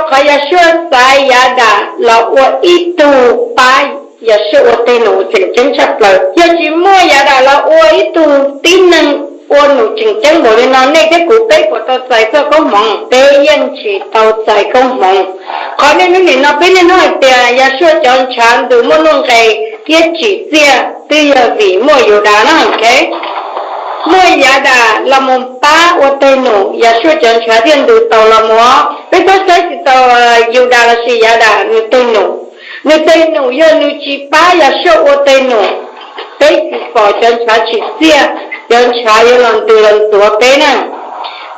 Qhov Yausuas xaiv Yadas los ua ib tug pab Yausuas ua tej num tseem ceeb tshaj plaws. Yog tsis muaj Yadas los ua ib tug tib neeg ua num tseem ceeb npaum li no, nej thiab kuv peb puas tau txais txoj koob hmoov? Peb yeej tsis tau txais koob hmoov. Qhov niaj hnub nim no peb niaj hnub hais tias Yausuas cov ntshav ntws muaj nuj nqes thiab tsim txiaj twb yog vim muaj Yudas na. Muaj Yadas los mus pab ua tej num, Yausuas cov ntshav thiaj ntws tau los mus. Peb txhob saib tsis taus Yudas lossis Yadas nws tej num. Nws tej num yog nws tsis pab Yausuas ua tej num, peb tsis pom cov ntshav tsim txiaj, cov ntshav yuav los ntws los ntxuav peb na.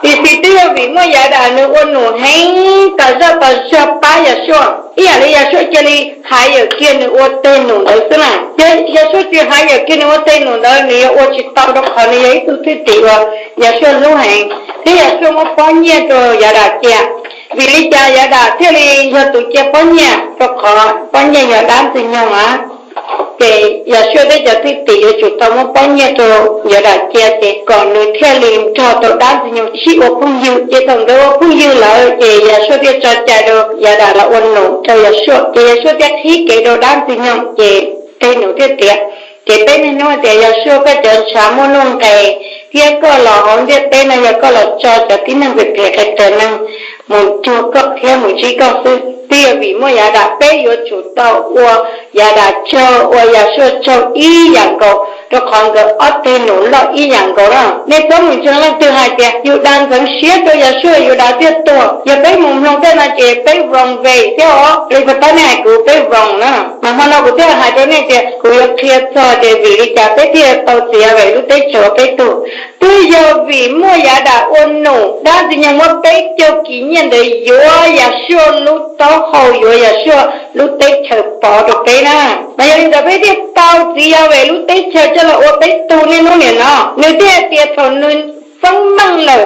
Tiam sis twb yog vim muaj Yadas nws ua num heev tas zaj tas zog pab Yausuas, ib yam li Yausuas cia li hais yam kiag nws ua tej num ntawd xwb na. Yog Yausuas tsis hais yam kiag nws ua tej num ntawd, nws yuav ua tsis tau, rau qhov nws yog ib tug thwj tim uas Yausuas hlub heev thiab Yausuas muab pob nyiaj rau Yadas cia. Vim li cas Yadas thiaj li yog tus cia pob nyiaj? Rau qhov pob nyiaj yog dab ntxwg nyoog a. Ces Yausuas thiab cov thwj tim yuav tsum tau muab pob nyiaj rau Yadas cia, ces kom nws thiaj li nrog rau dab ntxwg nyoog sib ua phooj ywg. Ces thaum nkawd ua phooj ywg lawm, ces Yausuas thiaj tso cai rau Yadas los ua num rau Yausuas, ces Yausuas thiaj qhib kev rau dab ntxwg nyoog, ces tej num thiaj tiav. Ces peb niaj hnub tias, Yausuas, koj cov ntshav muaj nuj nqes, thiab koj los hauv ntiaj teb no yog koj los tso cov tib neeg phem phem qias qias neeg mus cuag koj thiab mus ntsib koj xwb. Twb yog vim muaj Yadas, peb yuav tsum tau ua Yadas tsaug, ua Yausuas tsaug ib yam nkaus, rau qhov nkawd ob teg num loj ib yam nkaus na. Nej txhob mus ntseeg leej twg hais tias Yudas ntxeev siab rau Yausuas Yudas thiaj tuag. Yog peb mus mloog tej no ces peb wrong way thiab os. Li puas tab nej hais kuv peb wrong na. Mas hmo no kuv thiaj hais rau nej tias kuv yuav qhia txog tias vim li cas peb thiaj tau txiav Yausuas lub teb chaws ua peb tug. Twb yog vim muaj Yadas ua num, dab ntxwg nyoog muab peb caug kis nyiaj ntawd yuav Yausuas lub taub hau, yuav Yausuas lub teb chaws pov rau peb na. Mas yog li ntawd peb thiaj tau txiav Yausuas lub teb chaws coj los ua peb tug niaj hnub nim no. Nws thiaj tias thaum nws feeb meej lawm,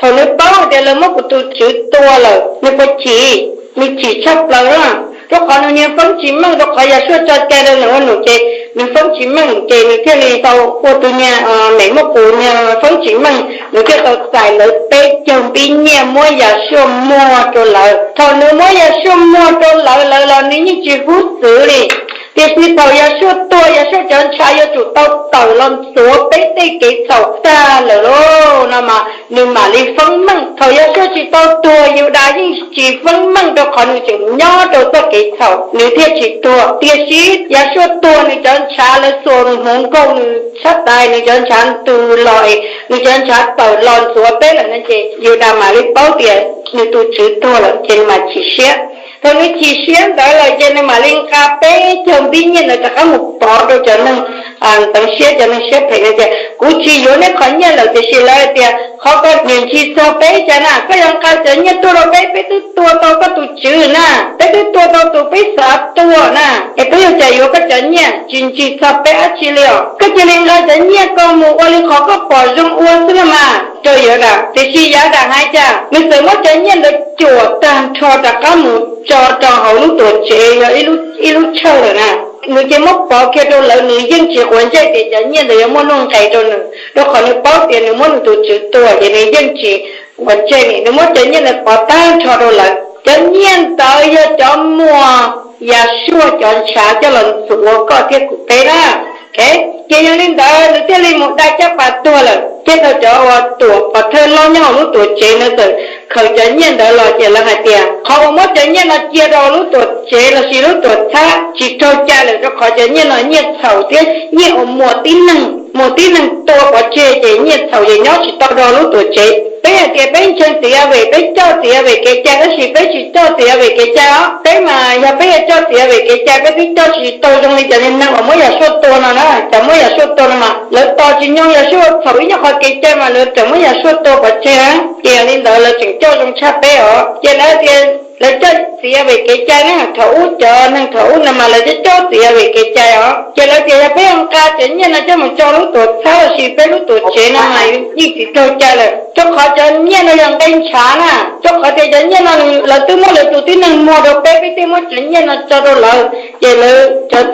thaum nws paub hais tias lawv muab kuv tus tswv tua lawm, nws puas chim? Nws chim tshaj plaws na, rau qhov nws niag feeb tsis meej, rau qhov Yausuas tso cai rau nws ua num ces nws feeb tsis meej, ces nws thiaj li tau ua tus niag mem muaj qus niag feeb tsis meej, nws thiaj tau txais lawv peb caug npib nyiaj muab Yausuas muag rau lawv. Thaum nws muab Yausuas muag rau lawv, lawv los nws yeej tsis hub txwv li. Tiam sis thaum Yausuas tuag, Yausuas cov ntshav yuav tsum tau tawm los ntxuav peb tej kev txhaum tag lawm lauj no mas nws mam li feeb meej. Thaum Yausuas tsis tau tuag, Yudas yeej tsis feeb meej rau qhov nws tseem nyob rau txoj kev txhaum, nws thiaj tsis tuag. Tiam sis Yausuas tuag, nws cov ntshav lawv xuas hmoov nkaug nws sab tais, nws cov ntshav ntws los es nws cov ntshav tawm los ntxuav peb lawm no ces Yudas mam li paub tias nws tus tswv tuag lawm ces nws mam chim siab. Thaum nws chim siab ntawd lawm ces nws mam li nqa peb caug npib nyiaj ntawd rov qab mus pov rau cov neeg ntxeev siab, cov neeg siab phem no tias, kuv tsis yuav nej qhov nyiaj lawm. Tiam sis lawv tias, qhov koj niam ntsis txog peb cas na, koj yuav nqa cov nyiaj tuaj rau peb, peb twb tua tau koj tus tswv na, peb twb tua tau tus peb xav tua na, es peb yuav cas yuav koj cov nyiaj? Tsis ntsis txog peb dab tsi li os. Koj cia li nqa cov nyiaj ko mus ua li qhov koj pom zoo ua xwb los mas, rau Yadas. Tiam sis Yadas hais cas, nws txawm muab cov nyiaj ntawd cuam tag nrho rov qab mus tso rau hauv lub tuam tsev, yog ib lub tshawj lawm na. Nws ces muab pov kiag rau lawv, nws yeej tsis quav ntsej tias cov nyiaj ntawd yuav muaj nuj nqes rau nws, rau qhov nws paub tias nws muab nws tus tswv tua ces nws yeej tsis quav ntsej li. Nws muab cov nyiaj ntawd pov tag nrho rau lawv. Cov nyiaj ntawd yog cov muag Yausuas cov ntshav coj los ntxuav koj thiab kuv peb na. Ces yog li ntawd nws thiaj li mus dai caj pas tuag lawm. Ces thaum cov uas tuam pov thawj loj nyob hauv lub tuam tsev ntawd txawm khaws cov nyiaj ntawd los ces lawv hais tias, qhov uas muab cov nyiaj no cia rau lub tuam tsev lossis lub tuam txhab tsis raug cai lawm, rau qhov cov nyiaj no nyiaj txhaum thiab nyiaj uas muag tib neeg, muag tib neeg tua pov tseg ces nyiaj txhaum ces nyob tsis tau rau lub tuam tsev. Peb hais tias peb ntseeg txiv Yausuas, peb coj txiv Yausuas kev cai, tab sis peb tsis coj txiv Yausuas kev cai os. Peb mas yog peb yuav coj txiv Yausuas kev cai, peb twb coj tsis tau zoo li cov neeg uas muab Yausuas tua no na. Cov muab Yausuas tua no mas lawv tos tsis nyoog Yausuas txhaum ib nyuag qhov kev cai mas lawv tseem muab Yausuas tua pov tseg. Ces yog li ntawd lawv tseem coj zoo tshaj peb os. Ces lawv tias lawv coj txiv Yausuas kev cai na, thaum ub cov neeg thaum ub no mas lawv coj coj txiv Yausuas kev cai os. Ces lawv tias yog peb yuav nqa cov nyiaj no coj mus tso lub tuam txhab lossis peb lub tuam tsev no mas yeej tsis raug cai lawm, rau qhov cov nyiaj no yog nqe ntshav na. Rau qhov tias cov nyiaj no lawv twb muab lawv tus tib neeg muag rau peb, peb thiaj muab cov nyiaj no tso rau lawv. Ces lawv cov,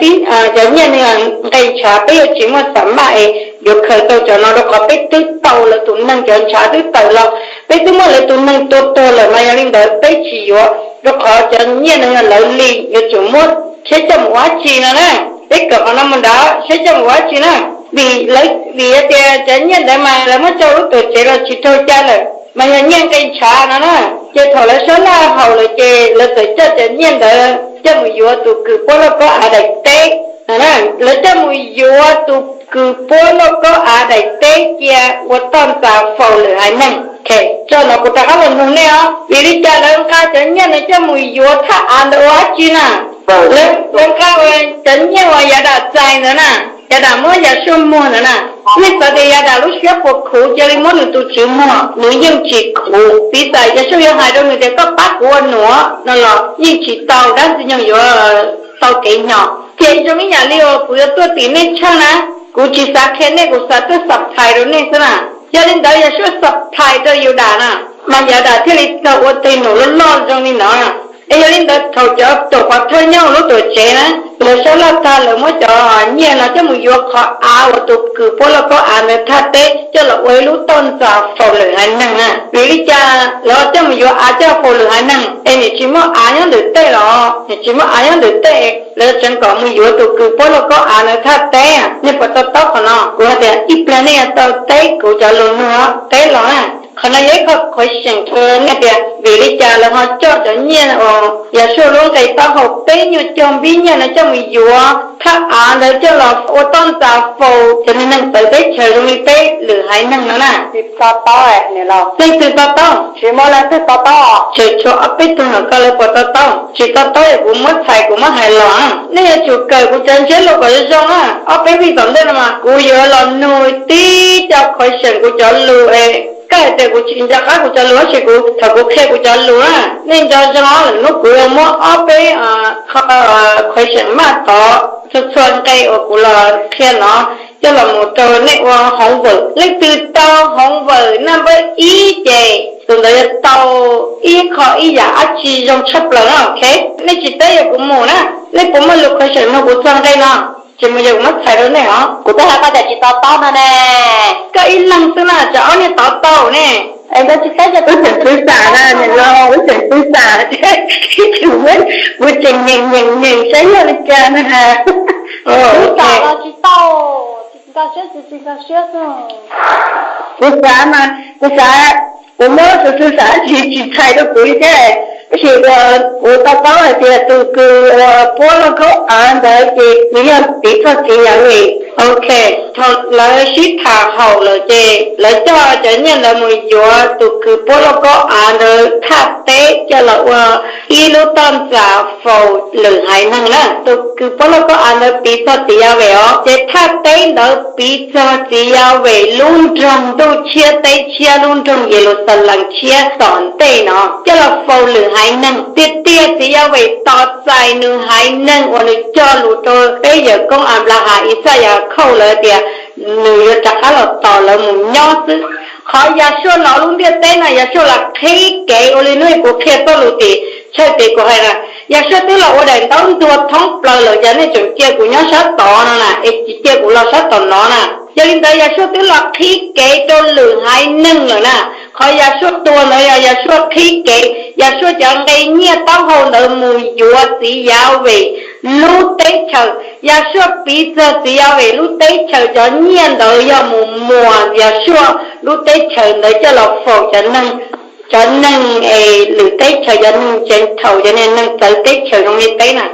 cov nyiaj no nqe ntshav, peb yuav tsis muaj xam maj es yuav khaws tau cov no, rau qhov peb twb tau lawv tus neeg cov ntshav twb tawm los, peb twb muab lawv tus neeg tua tuag lawm mas yog li ntawd peb tsis yuav rau qhov cov nyiaj ntawd yog lawv li, yuav tsum muab saib coj mus ua dab tsi no na. Peb kawm qhov no mus ntawd saib coj mus ua dab tsi na. Vim, vim tias cov nyiaj ntawd mas lawv muab coj lub tuam tsev los tsis raug cai lawm, mas yog nyiaj nqi ntshav no na. Ces thaum lawv sab laj haum lawm ces lawv txawm coj cov nyiaj ntawd coj mus yuav tus kws puab lauj kaub av daim teb no na. Lawv coj mus yuav tus kws puab lauj kaub av daim teb cia ua toj ntxas faus lwm haiv neeg. Txog no kuv rov qab los nug nej os, vim li cas lawv nqa cov nyiaj ntawd coj mus yuav thaj av ntawd ua dab tsi na? Lawv nqa cov nyiaj uas Yaj Dam txais ntawd na, Yaj Dam muab Yas Suaj muag ntawd na. Nej xav tias Yaj Dam lub siab puas khuv cia li muab nws tus tswv muag? Nws yeej tsis khuv. Piv xam Yas Suaj yuav hais rau nws tias koj pab kuv ua nuav no los yeej tsis tau, dab Ntxwg Nyoog yuav tau kev hnyo. Ces zoo ib yam li uas kuv yuav tuaj tim nej tshaaj na, kuv tsis xav qhia nej, kuv xav tuaj xab phais rau nej xwb na. Yog li ntawd Yas Suaj xab phais rau Yaj Dam na, mas Yaj Dam thiaj li tau ua teg num loj loj zoo li no. Es yog li ntawd thaum cov tuam pov thawj nyob lub tuam tsev na, lawv sab laj tag lawv muab cov nyiaj no coj mus yuav qhov av uas tus kws puab lauj kaub av ntawd thaj teb coj los ua ib lub toj ntxas faus lwm haiv neeg na. Vim li cas lawv coj mus yuav av coj faus lwm haiv neeg es nws tsis muaj av nyob ntawm tej los? Nws tsis muaj av nyob ntawm tej, lawv tseev kom mus yuav tus kws puab lauj kaub av ntawd thaj teb. Nej puas to taub qhov no? Kuv hais tias ib plag nej yuav tau teb kuv cov lus nug teb los na. Qhov no yog ib qho question rau nej tias vim li cas lawv ho coj cov nyiaj uas Yas Suaj lub nqe taub hau peb nyuag caug npib nyiaj no coj mus yuav thaj av ntawd coj los ua toj ntxas faus cov neeg txawv teb chaws zoo li peb lwm haiv neeg no na. Leej twg to taub? Tseem tshuav ob peb tug no ko lawv puas to taub? Tsis to taub es kuv muab txhais kuv muab hais los. Nej yuav tsum kawm kuv cov ntsiab lus kom zoo zoo na. Ob peb vij tom ntej no mas kuv yuav los nug tib co question kuv cov lus es koj hais tias kuv tsis nco qab kuv cov lus tab sis kuv, thaum kuv qhia kuv cov lus na, nej nco zoo lwm hnub kuv yuav muab ob peb qho question maj tod txhua txhua nqe uas kuv los qhia no coj los mus rau nej ua homework. Leej twg tau homework number ib ces tus ntawd yuav tau ib qho ib yam dab tsi zoo tshaj plaws na, ok? Nej tsis teb yog kuv mus na. Nej puas muaj lus question nug kuv txog nqe no? Tsis mus yog kuv muab txhais rau nej os. Kuv twb hais koj tias tsis to taub no ne. Koj ib leeg xwb na, tsam ob niag to taub ne. Es nkawd tsis teb, wb tseem xav xav na, niam laus, wb tseem xav xav thiab, kuv tseem nyeem nyeem nyeem saib yog li cas na. Kuv xav los tsis tau, nkag siab tsis nkag siab xwb. Kuv xav mas, kuv xav, kuv muab xwm xwm xav tsis, tsis txhais rau kuv li thiab. Tab sis kuv to taub hais tias tus kws uas puab lauj kaub av ntawd ces nws yog piv txog txiv Yav Vim. Ok, thaum lawv sib tham haum lawm ces lawv coj cov nyiaj ntawd mus yuav tus kws puab lauj kaub av ntawd thaj teb coj los ua ib lub toj ntxas faus lwm haiv neeg na. Tus kws puab lauj kaub av ntawd piv txog txiv Yav Vim os, ces thaj teb ntawd piv txog txiv Yav Vim lub nroog Ntuj Tshiab teb tshiab, lub nroog Yeluxalees tshiab tom ntej no coj los faus lwm haiv neeg. Tiag tiag txiv Yav Vim tos txais nws haiv neeg uas nws cog lus rau peb yawm koob Anplahas, Ixaj, Yakhauj lawv tias nws yuav rov qab los tos lawv mus nyob xwb. Qhov Yas Suaj los lub ntiaj teb no Yas Suaj los qhib kev ua li hnub kuv qhia txoj lus tim tsawg tes kuv hais na, Yas Suaj twb los ua daim ntaub ntxuag thoob plaws lawm, cas nej tseem cia kuv nyob sab tod no na, es tsis cia kuv los sab tom no na. Yog li ntawd Yas Suaj twb los qhib kev rau lwm haiv neeg lawm na. Qhov Yas Suaj tuag ntawd yog Yas Suaj qhib kev, Yas Suaj cov nqe nyiaj taub hau ntawd mus yuav txiv Yav Vim lub teb chaws. Yas Suaj piv txog txiv Yav Vim lub teb chaws, cov nyiaj ntawd yog mus muas Yas Suaj lub teb chaws ntawd coj los faus cov neeg, cov neeg es lwm teb chaws, cov neeg tseev thaum, cov neeg txawv teb chaws zoo li peb na.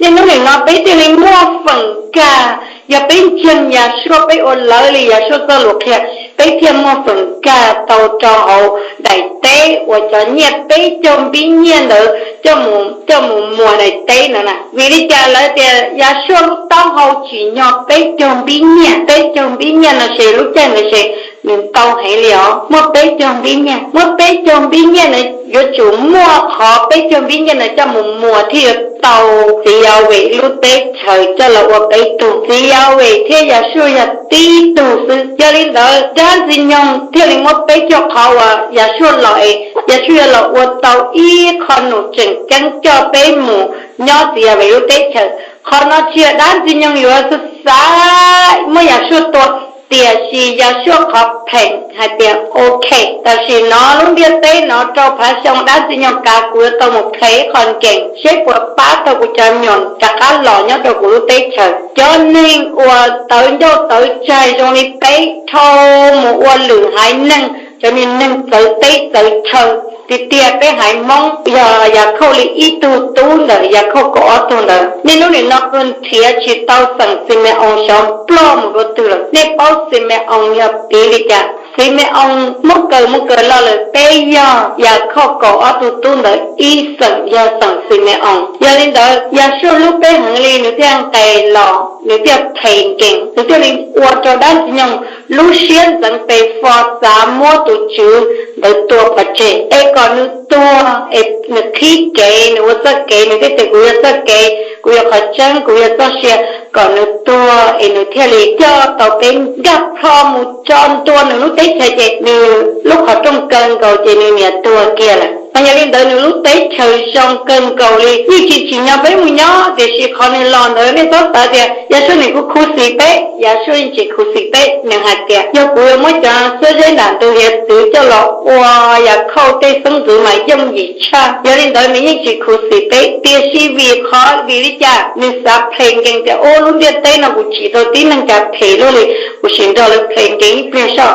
Niaj hnub nim no peb thiaj li muaj feem nkag, yog peb ntseeg Yas Suaj, peb ua lawv li Yas Suaj txoj lus qhia, peb thiaj muaj feem nkag tau rau hauv daim teb uas cov nyiaj peb caug npib nyiaj ntawd coj mus muas daim teb ntawd na. Vim li cas lawv tias Yas Suaj lub taub hau tsim nyog peb caug npib nyiaj? Peb caug npib nyiaj no ces lub caij ntawd ces nws ntau heev li os, muaj peb caug npib nyiaj. Muaj peb caug npib nyiaj ntawd yuav tsum muaj qhov peb caug npib nyiaj ntawd coj mus muas thiaj yuav tau txiv Yav Vim lub teb chaws coj los ua peb tug. Txiv Yav Vim thiab Yas Suaj yog tib tug xwb. Yog li ntawd dab Ntxwg Nyoog thiaj li muab peb caug qhov uas Yas Suaj los es Yas Suaj yuav los ua tau ib qho num tseem ceeb coj peb mus nyob txiv Yav Vim lub teb chaws. Qhov no tsis yog dab Ntxwg Nyoog yuav xav xav muab Yas Suaj tua. Tiam sis Yasuj qhov pheem hais tias, Ok, tam sim no lub ntiaj teb no rau phav xyoo dab ntxwg nyoog kav, kuv yuav tau mus phem ib qho nkees seb puas pab tau kuv cov me nyuam rov qab los nyob rau kuv lub teb chaws. Cov neeg uas tawv ncauj tawv tsaig zoo li peb dhau mus ua lwm haiv neeg, cov niag neeg txawv teb txawv chaw. Tiag tiag peb haiv Hmoob yog Yakhauj li ib tug tub ntawm Yakhauj kaum ob tug ntawd, niaj hnub nim no kuj nrhiav tsis tau xeem Xime Oos xyov ploj mus dua twg lawm. Nej paub Xime Oos yog piv li cas? Xime Oos muab kaw mus kaw los lawm, peb yog Yakhauj kaum ob tug tub ntawd ib xeem yog xeem Xime Oos. Yog li ntawd Yasuj hlub peb heev li, nws thiaj nqes los, nws thiaj phem nkees, nws thiaj li ua rau dab ntxwg nyoog lub siab ntxeev pes fo xav muab tus Tswv ntawd tua pov tseg, es kom nws tuag es nws qhib kev, nws ua txoj kev, nws thiaj tias, Kuv yog txoj kev, kuv yog qhov tseeb, kuv yog txoj sia. Kom nws tuag es nws thiaj li coj tau peb nkag plho mus tso ntua nws lub teb chaws, ces nws lub qhov rooj kawg nkaus ces nws niam tuag kiag lawm. Mas yog li ntawd nws lub teb chaws zoo kawg nkaus li, yeej tsis tsim nyog peb mus nyob. Tiam sis qhov nws los ntawd nej txhob xav tias Yasuj nws kuj khuv xim peb, Yasuj yeej tsis khuv xim peb. Nws hais tias, Yog kuv yuav muab cov xuab zeb nram ntug hiav txwv coj los ua Yakhauj tej xeeb ntxwv mas yooj yim tshaj. Yog li ntawd nws yeej tsis khuv xim peb. Tiam sis vim qhov, vim li cas nws xav phem nkees tias, Ub, lub ntiaj teb no kuv tsim tau tib neeg cas phem luaj li, kuv sim nrog lawv phem nkees ib pliag soj.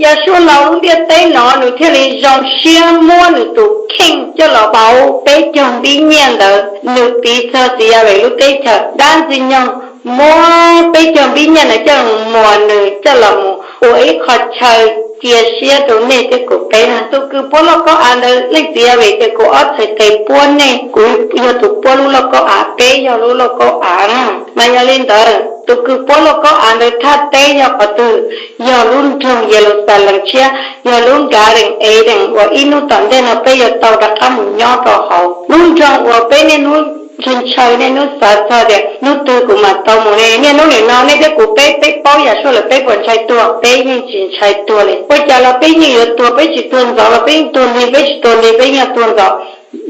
Yasuj los lub ntiaj teb no nws thiaj li zoo siab muab nws tus kheej coj los pauv peb caug npib nyiaj ntawd. Nws piv txog txiv Yas Vees lub teb chaws, dab ntxwg nyoog muab peb caug npib nyiaj ntawd coj los muas nws coj los mus ua ib qho chaw cia siab rau nej thiab kuv peb na. Tus kws puab lauj kaub av ntawd, leej txiv Yas Vees tias, Kuv ob txhais tes puab nej, kuv yog tus puab lub lauj kaub av, peb yog lub lauj kaub av na. Mas yog li ntawd tus kws puab lauj kaub av ntawd thaj teb yog qhov twg? Yog lub nroog Yeluxalees tshiab, yog lub Garden Eden uas ib hnub tom ntej no peb yuav tau rov qab mus nyob rau hauv. Lub nroog uas peb niaj hnub ntshaw ntshaw, niaj hnub xav txog tias hnub twg kuv mam tau mus ne. Niaj hnub nim no nej thiab kuv peb, peb paub Yasuj lawm, peb puas ntshai tuag? Peb yeej tsis ntshai tuag li. Ua cas los peb yeej yuav tuag, peb tsis tuag ntxov los peb yeej tuag nti, peb tsis tuag nti peb yeej tuag ntxov.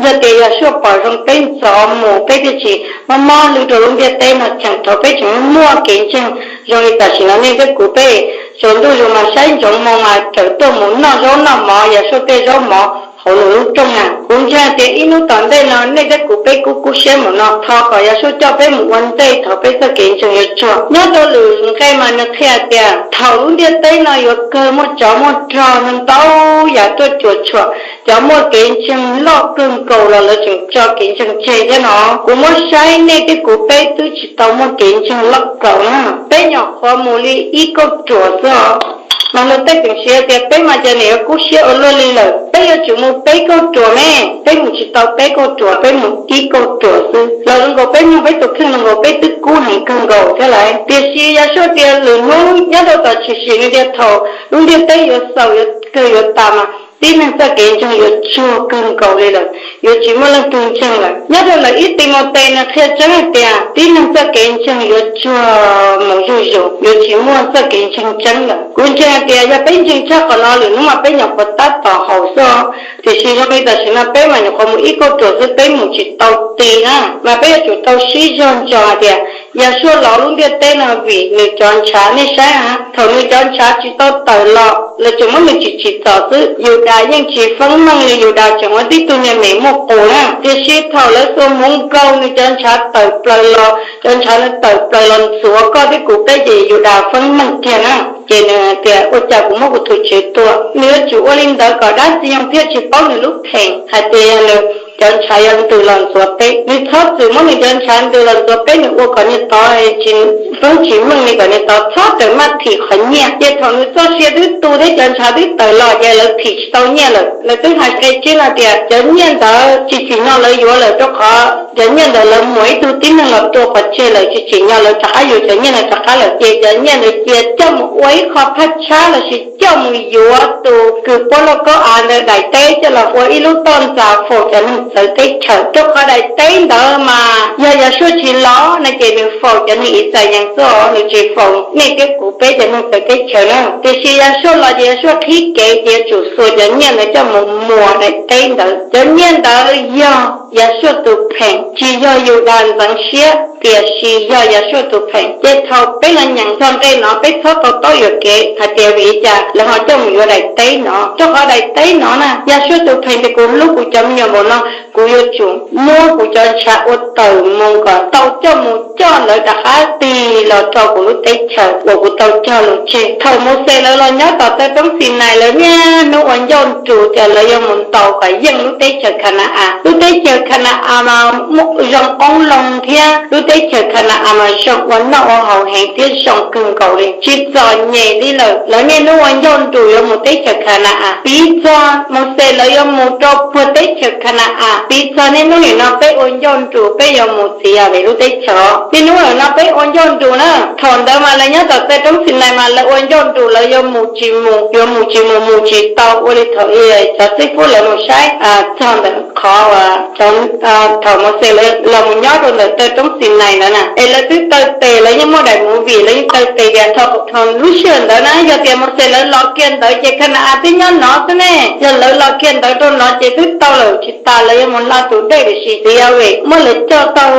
Yog tias Yasuj pom zoo peb ntxov mus, peb thiaj tsis mob mob hlwb rau lub ntiaj teb no, cheem thaum peb tseem muaj kev ntseeg zoo li tam sim no nej thiab kuv peb. Tsaus ntuj zus mas saib ntsoov moo mas rawm tuaj mus noj zaub noj mov, Yasuj tej zaub mov hauv nws lub rooj na. Kuv ntseeg tias ib hnub tom ntej no nej thiab kuv peb kub kub siab mus no, thov kom Yasuj coj peb mus ua ntej thaum peb txoj kev ntseeg yuav tsuag. Nyob rau lwm nqe mas nws qhia tias thaum lub ntiaj teb no yuav kawg muaj tsov muaj rog ntau yam tuaj cuam tshuam, cov muaj kev ntseeg loj kawg nkaus los lawv tseem tso kev ntseeg tseg thiab no. Kuv muab saib nej thiab kuv peb twb tsis tau muaj kev ntseeg loj nkaus na. Peb nyuam qhuav mus li ib kauj ruam xwb os. Mas luag tej tseem siv tias peb mas cov niam yuav kub siab ua luaj li lawm, peb yuav tsum mus peb kauj ruam me. Peb mus tsis tau peb kauj ruam, peb mus ib kauj ruam xwb. Los zoo nkaus peb mloog peb tus kheej zoo nkaus peb twb kub heev kawg nkaus thiab lawm. Tiam sis Yasuj tias lwm hnub nyob rau tom tshwm sim nws tias thaum lub ntiaj teb yuav xaus yuav kawg yuav tas mas tib neeg txoj kev ntseeg yuav tsuag kawg nkaus li lawm, yuav tsis muaj leej twg ntseeg lawm. Nyob rau ntawm ib Timautes nws qhia tseeb hais tias tib neeg txoj kev ntseeg yuav tsuag mus zuj zus, yuav tsis muaj txoj kev ntseeg tseeb lawm. Kuv ntseeg hais tias yog peb ntseeg tshaj qhov no lwm hnub mas peb nyuam qhuav tab tom haus xwb. Tiam sis zoo li tam sim no peb mas nyuam qhuav mus ib kauj ruam xwb, peb mus tsis tau ti na, mas peb yuav tsum tau sib zog ntsoov hais tias Yasuj los lub ntiaj teb no vim nws cov ntshav. Nej saib, thaum nws cov ntshav tsis tau tawm los, lawv tseem muab nws tsim tsim txom xwb. Yudas yeej tsis feeb meej li, Yudas tseem ua tib tug niag mem muaj qus na. Tiam sis thaum lawv xuas hmoov nkaug nws cov ntshav tawm plaws los, cov ntshav nws tawm plaws los ntxuav koj thiab kuv peb ces Yudas feeb meej kiag na. Ces nws tias ua cas kuv muab kuv tus Tswv tua? Nws yuav tsum ua li ntawd kom dab ntxwg nyoog thiaj tsis paub nws lub pheem hais tias yog nws cov ntshav yuav ntws los ntxuav peb. Nws txhob txwm muab nws cov ntshav ntws los ntxuav peb, nws ua kom niag tod tsis feeb tsis meej li, kom niag tod txhob rawm maj thim qhov nyiaj. Ces thaum nws txoj sia twb tu thiab cov ntshav twb tawm los ces lawv thim tsis tau nyiaj lawm. Lawv twb hais qe tsib no tias cov nyiaj ntawd tsis tsim nyog lawv yuav lawm, rau qhov cov nyiaj ntawd lawv muab ib tug tib neeg los tua pov tseg lawm, tsis tsim nyog lawv rov qab yuav cov nyiaj ntawd rov qab lawm. Ces cov nyiaj ntawd cia coj mus ua ib qho phaj tshab lossis coj mus yuav tus kws puab lauj kaub av ntawd daim teb coj los ua ib lub toj ntxas faus cov neeg txawv teb chaws. Rau qhov daim teb ntawd mas yog Yasuj tsis los no ces nws faus cov neeg Ixayees xwb, nws tsis faus nej thiab kuv peb cov neeg txawv teb chaws na. Tiam sis Yasuj los ces Yasuj qhib kev ces yuav tsum xuas cov nyiaj ntawd coj mus muas daim teb ntawd. Cov nyiaj ntawd yog Yasuj tus pheem tsis yog Yudas ntxeev siab, tiam sis yog Yasuj tus pheem. Ces thaum peb los nyeem txog nqe no peb txhob tau taub yuam kev hais tias vim li cas lawv ho coj mus yuav daim teb no. Rau qhov daim teb no na, Yasuj tus pheem tias kuv hlub kuv cov me nyuam npaum no, kuv yuav tsum muab kuv cov ntshav ua tawm mus kom tau coj mus coj lawv rov qab tig los rau kuv lub teb chaws uas kuv tau cog lus tseg. Thaum Mauxes lawv los nyob tom taw roob Xinais, lawv niaj hnub ua ncauj nrus tias lawv yuav mus ntaus kom yeej lub teb chaws Khana-as. Lub teb chaws Khana-as mas muaj zoo qoob loo thiab, lub teb chaws Khana-as mas zoo ua noj ua haus heev thiab zoo kawg nkaus li, tsis txom nyem li lawm. Lawv niaj hnub ua ncauj nrus yuav mus teb chaws Khana-as. Piv txog Mauxes lawv yuav mus rau puag teb chaws Khana-as, piv txog niaj hnub nim no peb ua ncauj nrus peb yuav mus txiv Yas Ves lub teb chaws. Niaj hnub nim no peb ua ncauj nrus na, thaum ntawd mas lawv nyob tom taw roob Xinais mas lawv ua ncauj nrus lawv yuav mus tsis mus, yuav mus tsis mus, mus tsis tau, ua li thaum cov xib fwb lawv mus saib txog ntawm qhov uas thaum Mauxes lawv los mus nyob rau ntawm taw roob Xinais ntawd na, es lawv twb taw tes, lawv yeej muaj daim movie lawv yeej taw tes tias thaum lub sij hawm ntawd na yog tias Mauxes lawv los kiag ntawd ces Khana-as twb nyob no xwb ne, yog lawv los kiag ntawd rau no ces twb tau lawm, tsis tas lawv yuav mus hla tus dej, tiam sis txiv Yas Ves muab lawv coj taug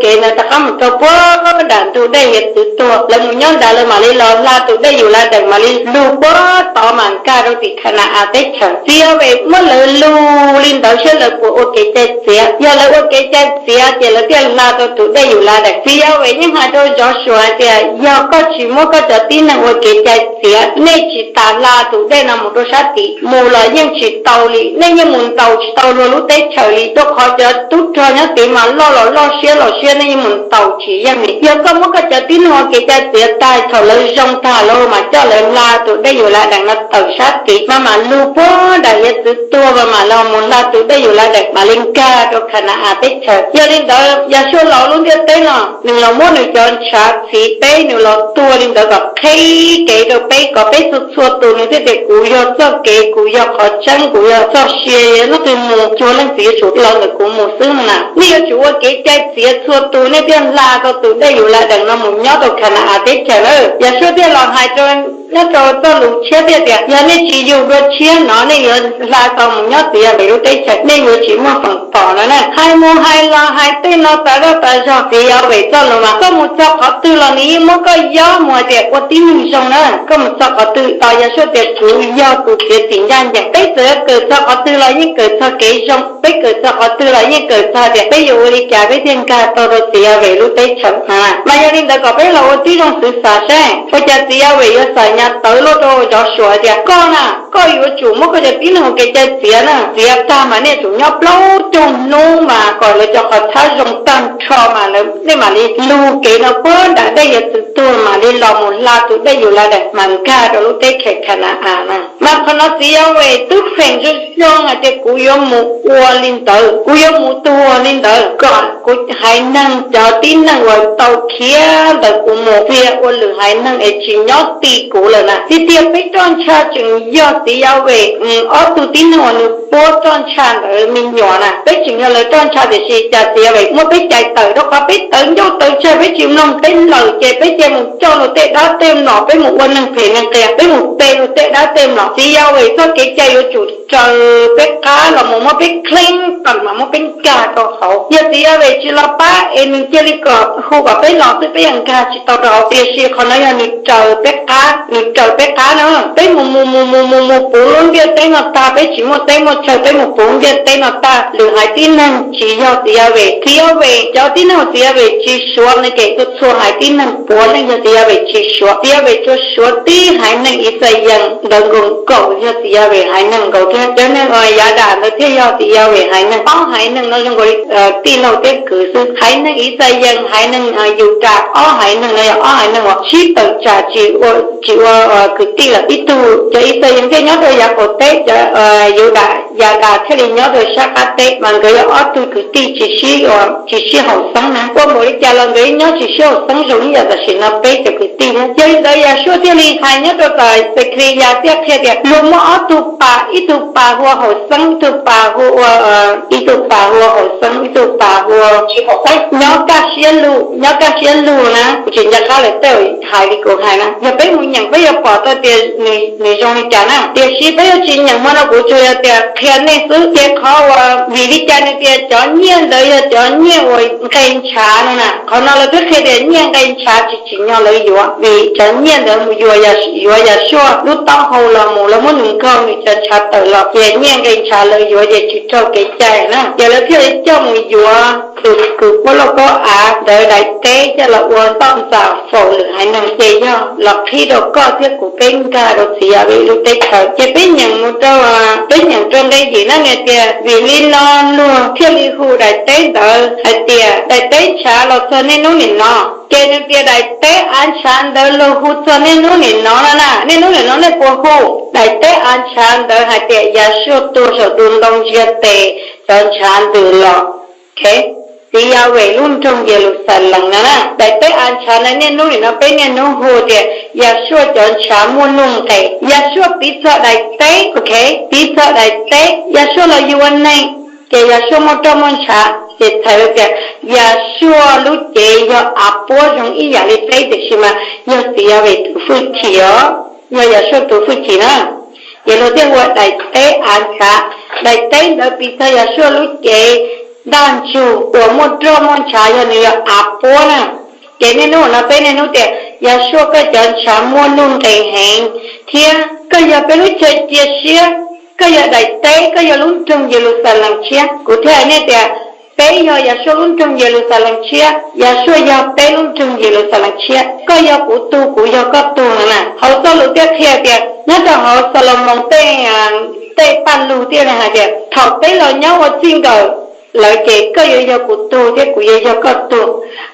kev ntawd rov qab mus rau puag nram ntug dej hiav txwv tuag, lawv mus nyob nrad lawv mam li los hla tus dej Yus Las Dees mam li lug puag tod mas nkag rau tim Khana-as teb chaws. Txiv Yas Ves muab lawv lug li ntawd saib lawv puas ua kev cai txiav, yog lawv ua kev cai txiav ces lawv thiaj hla tau tus dej Yus Las Dees. Txiv Yas Ves yeej hais rau Yos Suas hais tias yog koj tsis muab koj cov tib neeg ua kev cai txiav, nej tsis tas hla tus dej no mus rau sab tid, mus los yeej tsis tau li, nej yeej mus ntaus tsis tau luag lub teb chaws li, rau qhov cov tub rog nyob tid mas loj los loj siab los siab, nej yeej mus ntaus tsis yeej li. Yog koj muab koj cov tib neeg ua kev cai txiav tag, thaum lawv zoo tag lawm mas coj lawv hla tus dej Yus Las Dees no tawm sab tid, mas mam lug puag nram hiav txwv tuag, mas mam los mus hla tus dej Yus Las Dees mam li nkag rau Khana-as teb chaws. Yog li ntawd Yas Suas los lub ntiaj teb no, nws los muab nws cov ntshav txhiv peb, nws los tuag li ntawd kom qhib kev rau peb, kom peb txhua txhua tus nws thiaj tias kuv yog txoj kev, kuv yog qhov tseeb, kuv yog txoj sia, yog leej twg mus cuag leej txiv yuav tsum los ntawm kuv mus xwb no na. Nej yuav tsum ua kev cai txiav txhua tus nej thiaj hla tau tus dej Yus Las Dees no mus nyob rau Khana-as teb chaws na. Yas Suas thiaj los hais rau nyob rau txoj lus tshiab thiaj tias yog nej tsis yug dua tshiab no nej yuav hla tau mus nyob txiv Yas Ves lub teb chaws, nej yuav tsis muaj feem pom no na. Hais mus hais los hais tej no tas zaj tas zog, txiv Yas Ves txoj lus mas koj mus txog qhov twg los nws yeej muab koj yob mus hais tias ua tib neeg zoo na. Koj mus txog qhov twg, tos Yas Suas tias kuv yog tus txiav txim ncaj ncees. Peb txawm kawm txog qhov twg los yeej kawm txog kev zoo, peb kawm txog qhov twg los yeej kawm txog tias peb yuav ua li cas peb thiaj nkag tau rau txiv Yas Ves lub teb chaws. Mas yog li ntawd kom peb los ua tib zoo xwv xav saib ua cas txiv Yas Ves yuav xam nyas tawv luaj rau Yos Suas tias koj na, koj yuav tsum muab koj cov tib neeg ua kev cai txiav na, txiav tag mas nej tsum nyob plaub caug hnub mas kom lawv cov qhov txhab zoo tag nrho mas nej mam li lug kev no puag nram dej hiav txwv tuag mam li los mus hla tus dej Yus Las Dees mas nkag rau lub teb chaws Khana-as na. Mas qhov no txiv Yas Ves twb feem zoo zoo hais tias kuv yuav mus ua li ntawd, kuv yuav mus tuag li ntawd kom kuv haiv neeg cov tib neeg uas tau khiav ntawm kuv mus txia ua lwm haiv neeg es tsis nyob ti kuv lawm na. Tiag tiag peb roj ntsha tseem yog txiv Yas Ves ob tug tib neeg uas nws puab roj ntsha ntawd me nyuam na, peb tseem yog lawv roj ntsha, tiam sis cas txiv Yas Ves muab peb cais tawm, rau qhov peb tawv ncauj tawv ntsej peb tsis mloog, peb lawm ces peb cia mus coj luag tej dab tej mlom, peb mus ua neeg phem neeg qias, peb mus pe luag tej dab tej mlom. Txiv Yas Ves txoj kev cai yuav tsum raws peb qab los mus muab peb kheej qees mas muab peb nkag rau hauv. Yog txiv Yas Ves tsis los pab es nws cia li kom hu kom peb los xwb peb yeej nkag tsis tau rau hauv. Tiam sis qhov no yog nws raws peb qab, nws raws peb qab na. Peb mus mus mus mus mus mus puv lub ntiaj teb no tag, peb tsis muaj teb muaj chaw, peb mus puv ntiaj teb no tag, lwm haiv tib neeg tsis yog txiv Yas Ves. Txiv Yas Ves cov tib neeg uas txiv Yas Ves tsis suav no ces txhua txhua haiv tib neeg puav leej yog txiv Yas Ves tsis suav. Txiv Yas Ves tsuas suav tib haiv neeg Ixayees ntawd nkaus nkaus yog txiv Yas Ves haiv neeg nkaus thiab. Cov neeg uas Yav Dam ntawd thiaj yog txiv Yas Ves haiv neeg. Ob haiv neeg no zoo nkaus li tij laug thiab kwv xwb. Haiv neeg Ixayees, haiv neeg Yus Dam, ob haiv neeg no yog ob haiv neeg uas sib tawm tsam tsis ua kwv tij lawm. Ib tug cov Ixayees thiaj nyob rau yav qaum teb, cov Yus Dam, Yav Dam thiaj li nyob rau sab qab teb, mas nkawd yog ob tug kwv tij tsis sib, tsis sib haum xeeb na. Ua npaum li cas los nkawd nyob tsis sib haum xeeb zoo ib yam tam sim no peb cov kwv tij thiab. Yog li ntawd Yas Suas thiaj li hais nyob rau tom Xes Khes Li Yas thiaj qhia tias luag muaj ob tug pa ib tug pas hu ua Haum Xeeb, ib tug pas hu ua, ib tug pas hu ua Haum Xeeb, ib tug pas hu ua nyob Kaj Siab Lug, nyob Kaj Siab Lug na, kuv tsis nco qab lawm tej hais li kuv hais na. Yog peb mus nyeem peb yuav pom tau tias nws zoo li cas na, tiam sis peb yuav tsis nyeem hmo no, kuv tsuas yog tias qhia nej xwb. Ces qhov uas vim li cas nws tias cov nyiaj ntawd yog cov nyiaj uas nqe ntshav no na, qhov no lawv twb qhia tias nyiaj nqe ntshav tsis tsim nyog lawv yuav, vim cov nyiaj ntawd mus yuav, yuav Yas Suaj lub taub hau los mus, lawv muab nws nkaug nws cov ntshav tawm los, ces nyiaj nqe ntshav lawv yuav ces tsis raug kev cai na, ces lawv thiaj li coj mus yuav tus kws puab lauj kaub av ntawd daim teb coj los ua toj ntxas faus lwm haiv neeg, ces yog los qhib rau koj thiab kuv peb nkag rau txiv Yas Vim lub teb chaws. Ces peb nyeem mus rau, peb nyeem rau nqe yim na, nws tias vim li no luag thiaj li hu daim teb ntawd hais tias daim teb ntshav los txog niaj hnub nim no. Ces nws tias daim teb av ntshav ntawd luag hu txog niaj hnub nim no no na, niaj hnub nim no nej puas hu? Daim teb av ntshav ntawd hais tias Yas Suaj tuag saum tus ntoo ntsia tes cov ntshav ntws los. Txiv Yas Vim lub nroog Yes Lus Xas Lees no na, daim teb av ntshav ntawd niaj hnub nim no peb niaj hnub hu tias Yas Suaj cov ntshav muaj nuj nqes. Yas Suaj piv txog daim teb, ok, piv txog daim teb Yas Suaj los yuav neeg, ces Yas Suaj muaj roj muaj ntshav, ces txhais tias Yas Suaj lub cev yog av puab zoo ib yam li peb, tiam sis mas yog txiv Yas Vim tus hwj chim os, yog Yas Suaj tus hwj chim na. Ces luag thiaj hu ua daim teb av ntshav. Daim teb ntawd piv txog Yas Suaj lub cev ntaj ntsug uas muaj roj muaj ntshav, yog nws yog av puab na. Ces niaj hnub no peb niaj hnub tias Yas Suaj koj cov ntshav muaj nuj nqes heev, thiab koj yog peb lub chaw cia siab, koj yog daim teb, koj yog lub nroog Yes Lus Xas Lees tshiab. Kuv thiaj hais nej tias peb yog Yas Suaj lub nroog Yes Lus Xas Lees tshiab, Yas Suaj yog peb lub nroog Yes Lus Xas Lees tshiab, koj yog kuv tug, kuv yog koj tug no na. Hauv txoj lus thiaj qhia tias nyob rau hauv Xas Los Moos tej, tej paj lug thiaj li hais tias thaum peb los nyob ua txij nkawm lawm ces koj yuav yog kuv tug thiab kuv yuav yog koj tug.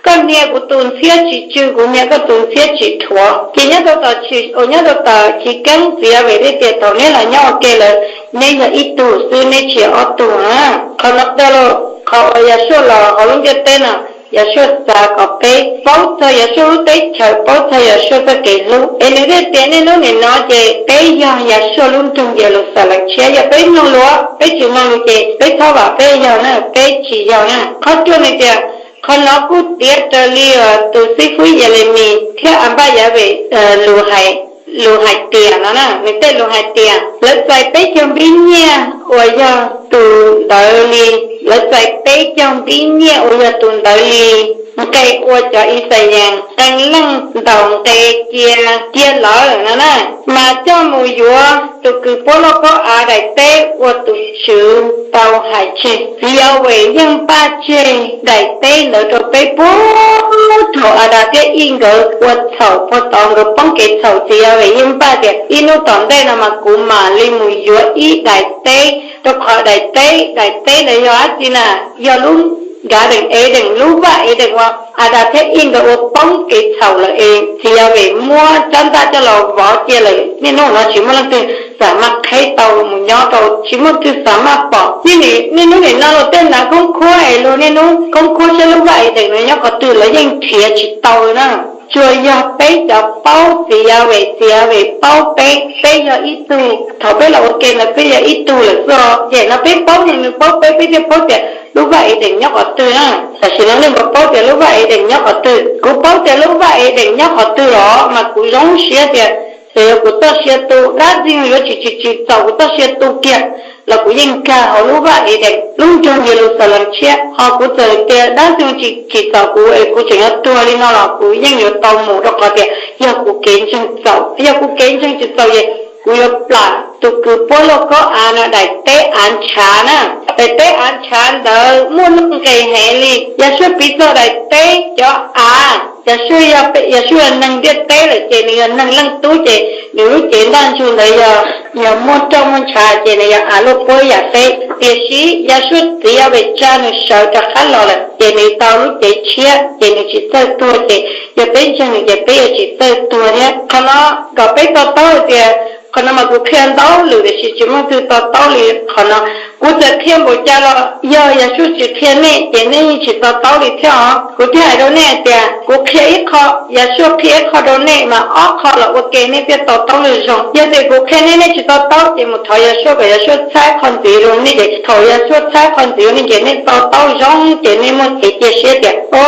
Koj hnia kuv tus ntxhiab tsis tsw, kuv hnia koj tus ntxhiab tsis dhuav. Ces nyob rau tom, nyob rau tom chiv keeb txiv Yas Vim thiaj tias thaum neb los nyob ua ke lawm, neb yog ib tug xwb, neb tsis yog ob tug na. Qhov no tag los qhov uas Yas Suaj los hauv lub ntiaj teb no, Yas Suaj xav kom peb paub txog Yas Suaj lub teb chaws, paub txog Yas Suaj txoj kev hlub. Es nws thiaj tias niaj hnub nim no ces peb yog Yas Suaj lub nroog Yes Lus Xas Lees tshiab. Yog peb mloog lus, peb tsis mloog lus ces peb txhob vam peb yog na, peb tsis yog na. Qhov ruaj nws tias qhov no kuj tiav raws li tus xib fwb Yes Les Mis thiab Anpaj Yas Vim lus hais tias no na, nws tej lus hais tias lawv txais peb caug npib nyiaj uas yog tus ntawd li, lawv txais peb caug npib nyiaj uas yog tus ntawd li nqe ua cov Ixayees qee leej ntaus nqe cia, cia lawm no na, mas coj mus yuav tus kws puab lauj kaub av daim teb uas tus Tswv tau hais tseg. Txiv Yas Vim yeej npaj tseg daim teb ntawd rau peb puag thaum Adas thiab Ib nkawd ua txhaum puag tod, nkawd poob kev txhaum, txiv Yas Vim yeej npaj tias ib hnub tom ntej no mas kuv mam li mus yuav ib daim teb, rau qhov daim teb, daim teb ntawd yog dab tsi na? Yog lub garden Eden, lub vaj Eden uas Adas thiab Ib nkawd ua poob kev txhaum lawm es txiv Yas Vim muab rab ntaj coj los vov cia lawm. Niaj hnub no tsis muaj leej twg xam maj qheb tau mus nyob rau, tsis muaj leej twg xam maj pom. Niaj hnub nim no luag tej nav khoob khuab es luag niaj hnub khoob khuab saib lub vaj Eden no nyob qhov twg los yeej nrhiav tsis tau na. Tsuas yog peb cov paub txiv Yas Vim, txiv Yas Vim paub peb, peb yog ib tug. Thaum peb los ua ke ntawd peb yog ib tug lawm xwb. Ces no peb paub nws, nws paub peb, peb thiaj paub tias lub vaj Eden nyob qhov twg na. Tam sim no nej puas paub tias lub vaj Eden nyob qhov twg? Kuv paub tias lub vaj Eden nyob qhov twg los mas kuv zoo siab tias txawm yog kuv txoj sia tu, dab ntxwg yuav tsis tsis tsim txaus kuv txoj sia tu kiag los kuv yeej nkag hauv lub vaj Eden, lub nroog Yes Lus Xas Lees tshiab. Ho kuv txawm tias dab ntxwg tsis tsim txaus kuv es kuv tseem yuav tuag li no los kuv yeej yuav tau mus, rau qhov tias yog kuv kev ntseeg txaus. Yog kuv kev ntseeg tsis txaus es kuv yuav plam tus kws puab lauj kaub av no daim teb av ntshav na. Daim teb av ntshav ntawd muaj nuj nqes heev li. Yas Suaj piv txog daim teb cov av, Yas Suaj yog, Yas Suaj yog neeg ntiaj teb lawm ces nws yog neeg leej tub ces nws lub cev ntaj ntsug ntawd yog, yog muaj roj muaj ntshav ces nws yog av luaj puab yam peb. Tiam sis Yas Suaj txiv Yas Vim tsa nws sawv rov qab los lawm ces nws tau lub cev tshiab ces nws tsis txawj tuag ces yog peb ntseeg nws ces peb yuav tsis txawj tuag thiab. Qhov no kom peb to taub hais tias, qhov no mas kuv qhia ntau lwm tiam sis tsis muaj leej twg to taub li qhov no. Kuv txawm qhia npaum cas los yog Yasua tsis qhia nej ces nej yeej tsis to taub li thiab os. Kuv thiaj hais rau nej tias kuv qhia ib qho, Yasua qhia ib qho rau nej mas ob qho los ua ke nej thiaj to taub lawm zoo. Yog tias kuv qhia nej nej tsis to taub ces mus thov Yasua kom Yasua txhab qhov ntxiv rau nej ces thaum Yasua txhab qhov ntxiv rau nej ces nej to taub zoo ces nej muaj kev cia siab tias o,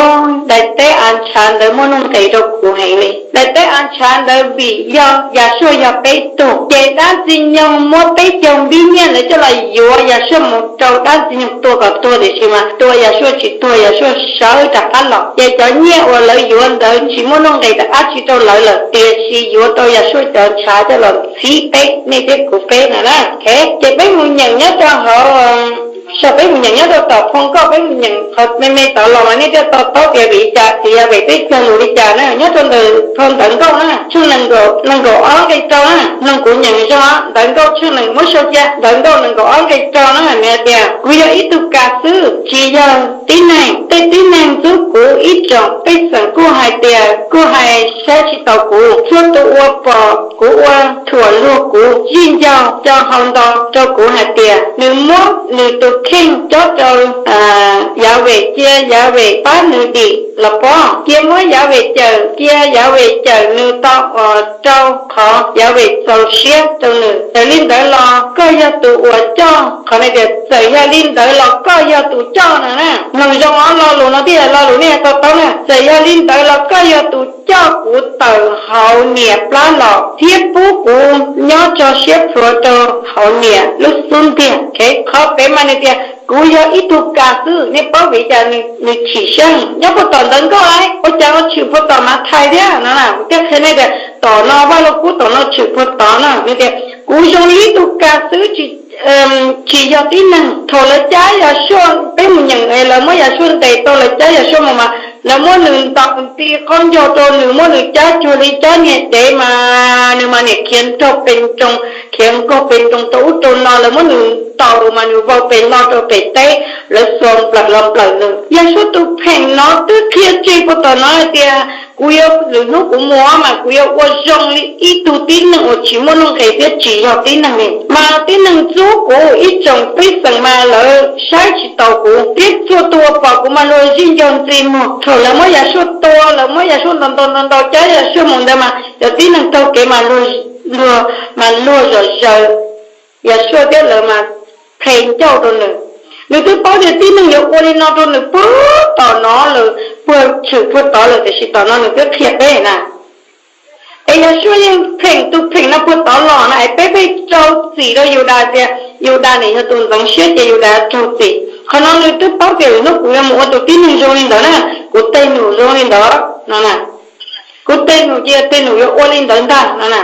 daim teb av ntshav ntawd muaj nuj nqis rau kuv heev li. Daim teb av ntshav ntawd vim yog Yasua yog peb tug ces dab ntxwg nyoog muab peb caug npib nyiaj ntawd coj los yuav Yasua mus rau dab ntxwg nyoog tua kom tuag tiam sis mas tua Yasua tsis tuag, Yasua sawv rov qab los ces cov nyiaj uas lawv yuav ntawd tsis muaj nuj nqis dab tsi rau lawv lawm tiam sis yuav rau Yasua cov ntshav coj los ntxhib peb, nej thiab kuv peb no na. Ces peb mus nyeem nyob rau hauv, saib peb mus nyeem nyob rau tom phoo nkauj, peb mus nyeem qhov me me tod los mas nej thiaj to taub tias vim li cas, txiv Yas Vem twb cog lus li cas na. Nyob rau ntawm phau ntawv nkauj na, tshooj nees nkaum ob nqe rau na, mloog kuv nyeem zoo, ntawv nkauj tshooj nees, muab sau cia, ntawv nkauj nees nkaum ob nqe rau na, nws hais tias kuv yog ib tug kas xwb, tsis yog tib neeg. Tej tib neeg ntxub kuv, ib tsoom pej xeem kuj hais tias, kuj hais saib tsis taus kuv. Txhua tus uas pom kuv ua thuam luag kuv zij ncaug, co hau ntau rau kuv hais tias nws muab nws tus kheej cob rau Yas Vem, cia Yas Vem pab nws dim los pob. Cia muab Yas Vem cawm, cia Yas Vem cawm nws tau, rau qhov Yas Vem txaus siab rau nws. Txawm li ntawd los koj yog tus uas coj, qhov no tias txawm yog li ntawd los koj yog tus coj no na. Mloog zoo, ob lo lus no thiaj yog lo lus nej to taub na. Txawm yog li ntawd los koj yog tus coj kuv tawm hauv niam plab los thiab pub kuv nyob tso siab plhuav rau hauv niam lub xub ntiag. Qhov pem mas nws tias kuv yog ib tug kas xwb, nej paub vim li cas nws chim siab? Nyob puag tom ntawv nkauj lawm, ua cas ua tshwm puag tom Mathais thiab no na. Kuv thiaj qhia nej tias tom no, Vaj Lug Kub tom no tshwm puag tod no. Nws tias kuv zoo li ib tug kas xwb, tsis yog tib neeg. Thaum lawv cab Yasua, peb mus nyeem, lawv muab Yasua ntes tau, lawv cab Yasua mus mas lawv muab nws ntaus nti qaub ncaug rau nws, muab nws cab cuag li cab niag dev mas nws mas niam khiav nraug pes nroos, khiav nkaug pes nroos rau ub rau no, lawv muab nws ntaus mas nws vau pes hlo rau pem teb, lawv xuas nplawm los nplawm nws. Yasua tus pheem no twb qhia tseg puag tom no hais tias kuv yuav, lwm hnub kuv mus mas kuv yuav ua zoo li ib tug tib neeg uas tsis muaj nuj nqis thiab tsis yog tib neeg li. Mas tib neeg ntxub kuv, ib tsoom pej xeem mas lawv saib tsis taus kuv, thiab txhua tus uas pom kuv mas luag zij ncaug ntxiv muag. Thaum lawv muab Yasua tua, lawv muab Yasua ntaus ntaus ntaus ntaus cab Yasua mus ntawd mas cov tib neeg taug kev mas luag, luag mas luag zom zaws Yasua thiab lawv mas phem ncauj rau nws. Nws twb paub tias tib neeg yuav ua li no rau nws puag tom no lawm, puag tshwm puag tod lawm, tiam sis tom no nws twb qhia peb na. Es Yasua yeej pheem tus pheem no puag tod los na, es peb pheej rau txim rau Yudas tias Yudas nws yog tus ntxeev siab ces Yudas raug txim. Qhov no nws twb paub tias lwm hnub kuv yuav mus ua tus tib neeg zoo li ntawd na, kuv tej num zoo li ntawd no na. Kuv tej num ces tej num yuav ua li ntawd ntag no na.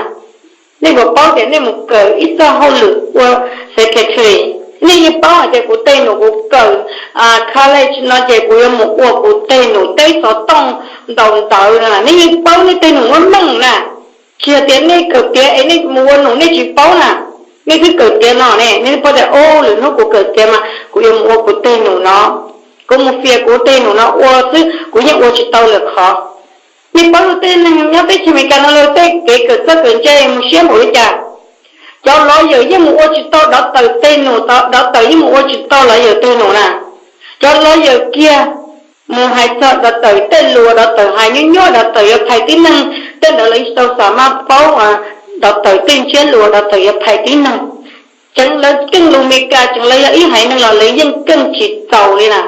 Nej puas paub tias nej mus kawm ib txoj hauj lwm ua secretary, nej yeej paub hais tias kuv tej num kuv kawm college no ces kuv yuav mus ua kuv tej num teb xov tooj ntaus ntawv no na. Nej yeej paub nej tej num muaj meej na. Tsis yog tias nej kawm tiav es nej mus ua num nej tsis paub na. Nej twb kawm tiav no ne, nej twb paub tias o, lwm hnub kuv kawm tiav mas kuv yuav mus ua kuv tej num no. Kuv mus fias kuv tej num no ua xwb, kuv yeej ua tsis tau lwm qhov. Nej paub luag tej neeg nyob teb chaws Amelikas no luag tej kev kawm txawj kawm ntse mus siab npaum li cas. Cov lawyer yeej mus ua tsis tau dov tawm tej num, dov tawm yeej mus ua tsis tau lawyer tej num na. Cov lawyer kiag mus hais txog dov tawm tej lus dov tawm hais nyuaj nyuaj dov tawm yuav phais tib neeg, tej ntawd lawv tsis tau xam maj paub dov tawm tej ntsiab lus dov tawm yuav phais tib neeg. Tseev lawv keej lus Amelikas tseev lawv yog ib haiv neeg los lawv yeej keej tsis txaus li na.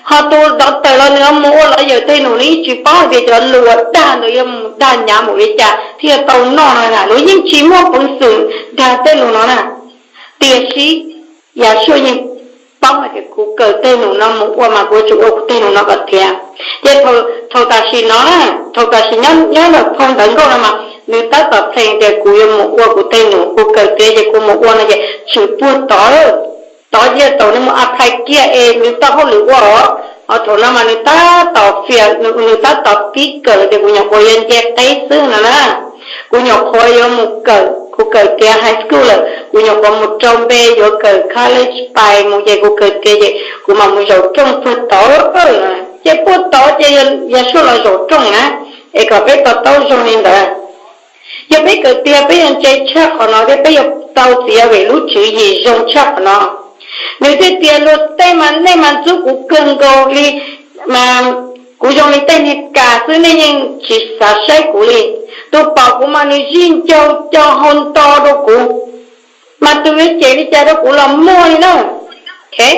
Ho tus dov tawm los nws mus ua lawyer tej num nws yeej tsis paub hais tias cov lus dag ntawd yuav mus dag nyav npaum li cas thiaj tau noj no na, luag yeej tsis muaj peev xwm dag tej lus no na. Tiam sis Yasua yeej paub hais tias kuv kawm tej num no mus ua mas kuv yuav tsum ua kuv tej num no kom tiav. Ces thaum tam sim no na, thaum tam sim nyob ntawm phau ntawv nkauj no mas nws tab tom plees tias kuv yuav mus ua kuv tej num, kuv kawm tiav ces kuv mus ua no ces tshwm puag tod, tod cia thaum nws mus apply kiag es nws tau hauj lwm ua os. Ho thaum no mas nws tab tom fias, nws tab tom pib kawm tias kuv nyuam qhuav yuav nce teb xwb no na. Kuv nyuam qhuav yuav mus kawm, kuv kawm tiav high school lawm, kuv nyuam qhuav mus rau npe yuav kawm college pais mus ces kuv kawm tiav ces kuv mam mus zaum rooj puag tod. Ces puag tod ces Yasua los zaum rooj na, es kom peb to taub zoo li ntawd. Yog peb kawm tiav peb yuav ntse tshaj qhov no thiab peb yuav tau txiv Yas Vem lub tswv yim zoo tshaj qhov no. Nws thiaj tias, luag tej mas nej mas ntxub kuv kawg nkaus li, mas kuv zoo li tej niag kas xwb, nej yeej tsis xav saib kuv li. Tus pom kuv mas nws zij ncaug co hau nto rau kuv, mas tus yuav cem li cas rau kuv los muaj li na. Ces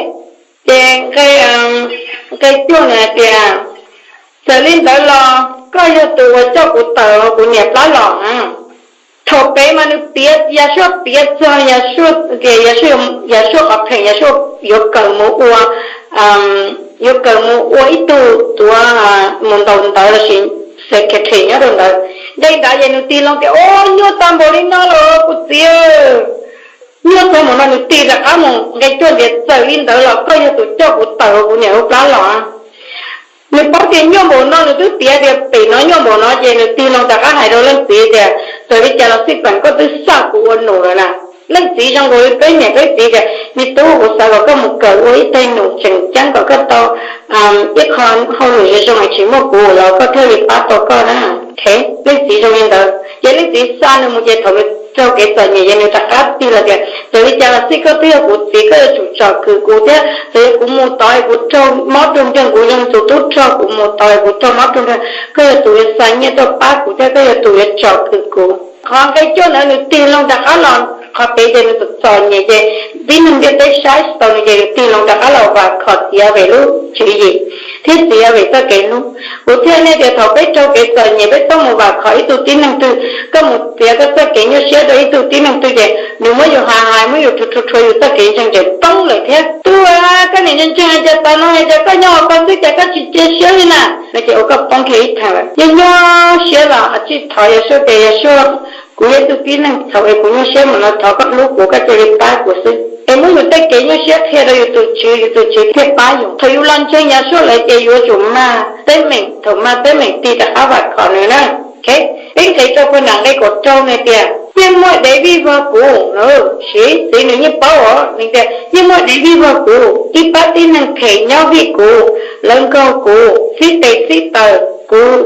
nqe cuaj nws hais tias, txawm li ntawd los koj yog tus uas coj kuv tawm hauv kuv niam plab los. Thaum pem mas nws piav, Yasuaj piav txog Yasuaj tias Yasuaj qhov pheem, Yasuaj yuav kawm mus ua, yuav kawm mus ua ib tug tuav, mus ntaus ntawv lossis secretary nyob rau ntawd. Nqe ntawd ces nws tig loo tias, o, nyuaj tag npaum li no los kuv txiv, nyuaj txog mus no. Nws tig rov qab mus, nqe cuaj tias, txawm li ntawd los koj yog tus coj kuv tawm hauv kuv niam lub plab los. Nws paub tias nyuaj npaum no, nws twb piav tias pem no nyuaj npaum no, ces nws tig loo rov qab hais rau leej txiv tias, txawm li cas los xij peem koj twb xa kuv ua nus lawm na. Leej txiv zoo nkaus li peb niam peb txiv tias, me tub, kuv xav kom koj mus kawm ua ib teg nus tseem ceeb kom koj tau ib qho hauj lwm zoo zoo es tsis muaj kuv los koj thiaj li pab tau koj na. Leej txiv zoo li ntawd ces leej txiv xa nws mus, ces thaum nws raug kev txom nyem ces nws rov qab tig los tias, txawm li cas los xij koj twb yog kuv txiv, koj yuav tsum tsom kwm kuv thiab. Txawm yog kuv mus tod es kuv raug mob raug nkeeg, kuv yog tus tub rog, kuv mus tod es kuv raug mob raug nkeeg, koj yog tus yuav xa nyiaj tuaj pab kuv thiab koj yog tus yuav tsom kwm kuv. Qhov nqe cuaj ntawd nws tig loo rov qab los, qhov pem ces nws txom txom nyem ces tib neeg ntiaj teb saib tsis tau nws ces nws tig loo rov qab los vam khom txiv Yas Vem lub tswv yim thiab txiv Yas Vem txoj kev hlub. Kuv thiaj hais tias thaum peb raug kev txom nyem peb txhob mus vam khom ib tug tib neeg twg, koj mus txiav koj txoj kev nyuaj siab rau ib tug tib neeg twg ces nws muab yus hais hais, muab yus rhuav rhuav, yus txoj kev ntseeg ces poob lawm thiab. Tub, koj niam ntseeg ntseeg hais tias tas no hais tias koj nyob hauv ko xwb ces koj tsis cia siab li na, no ces ua koj poob kiag ib thaum lawm. Nyuaj nyuaj siab los tsij thov Yasuaj tias, Yasuaj, kuv yog ib tug tib neeg txhaum es kuv nyuaj siab mus no, thov koj hlub kuv, koj cia li pab kuv xwb. Es muab yus tej kev nyuaj siab qhia rau yus tus Tswv, yus tus Tswv thiaj pab yus. Thaum yus los ntseeg Yasuaj lawm ces yuav tsum mag teeb meem, thaum mag teeb meem tig rov qab vam khom nws na. Peb nqis rau puag nram nqe kaum rau nws tias, yeej muaj dev vij vog kuv. Siv txiv nws yeej paub os, nws tias yeej muaj dev vij vog kuv, ib pab tib neeg phem nyob vij kuv, lawv nkaug kuv, xib tes xib taws kuv,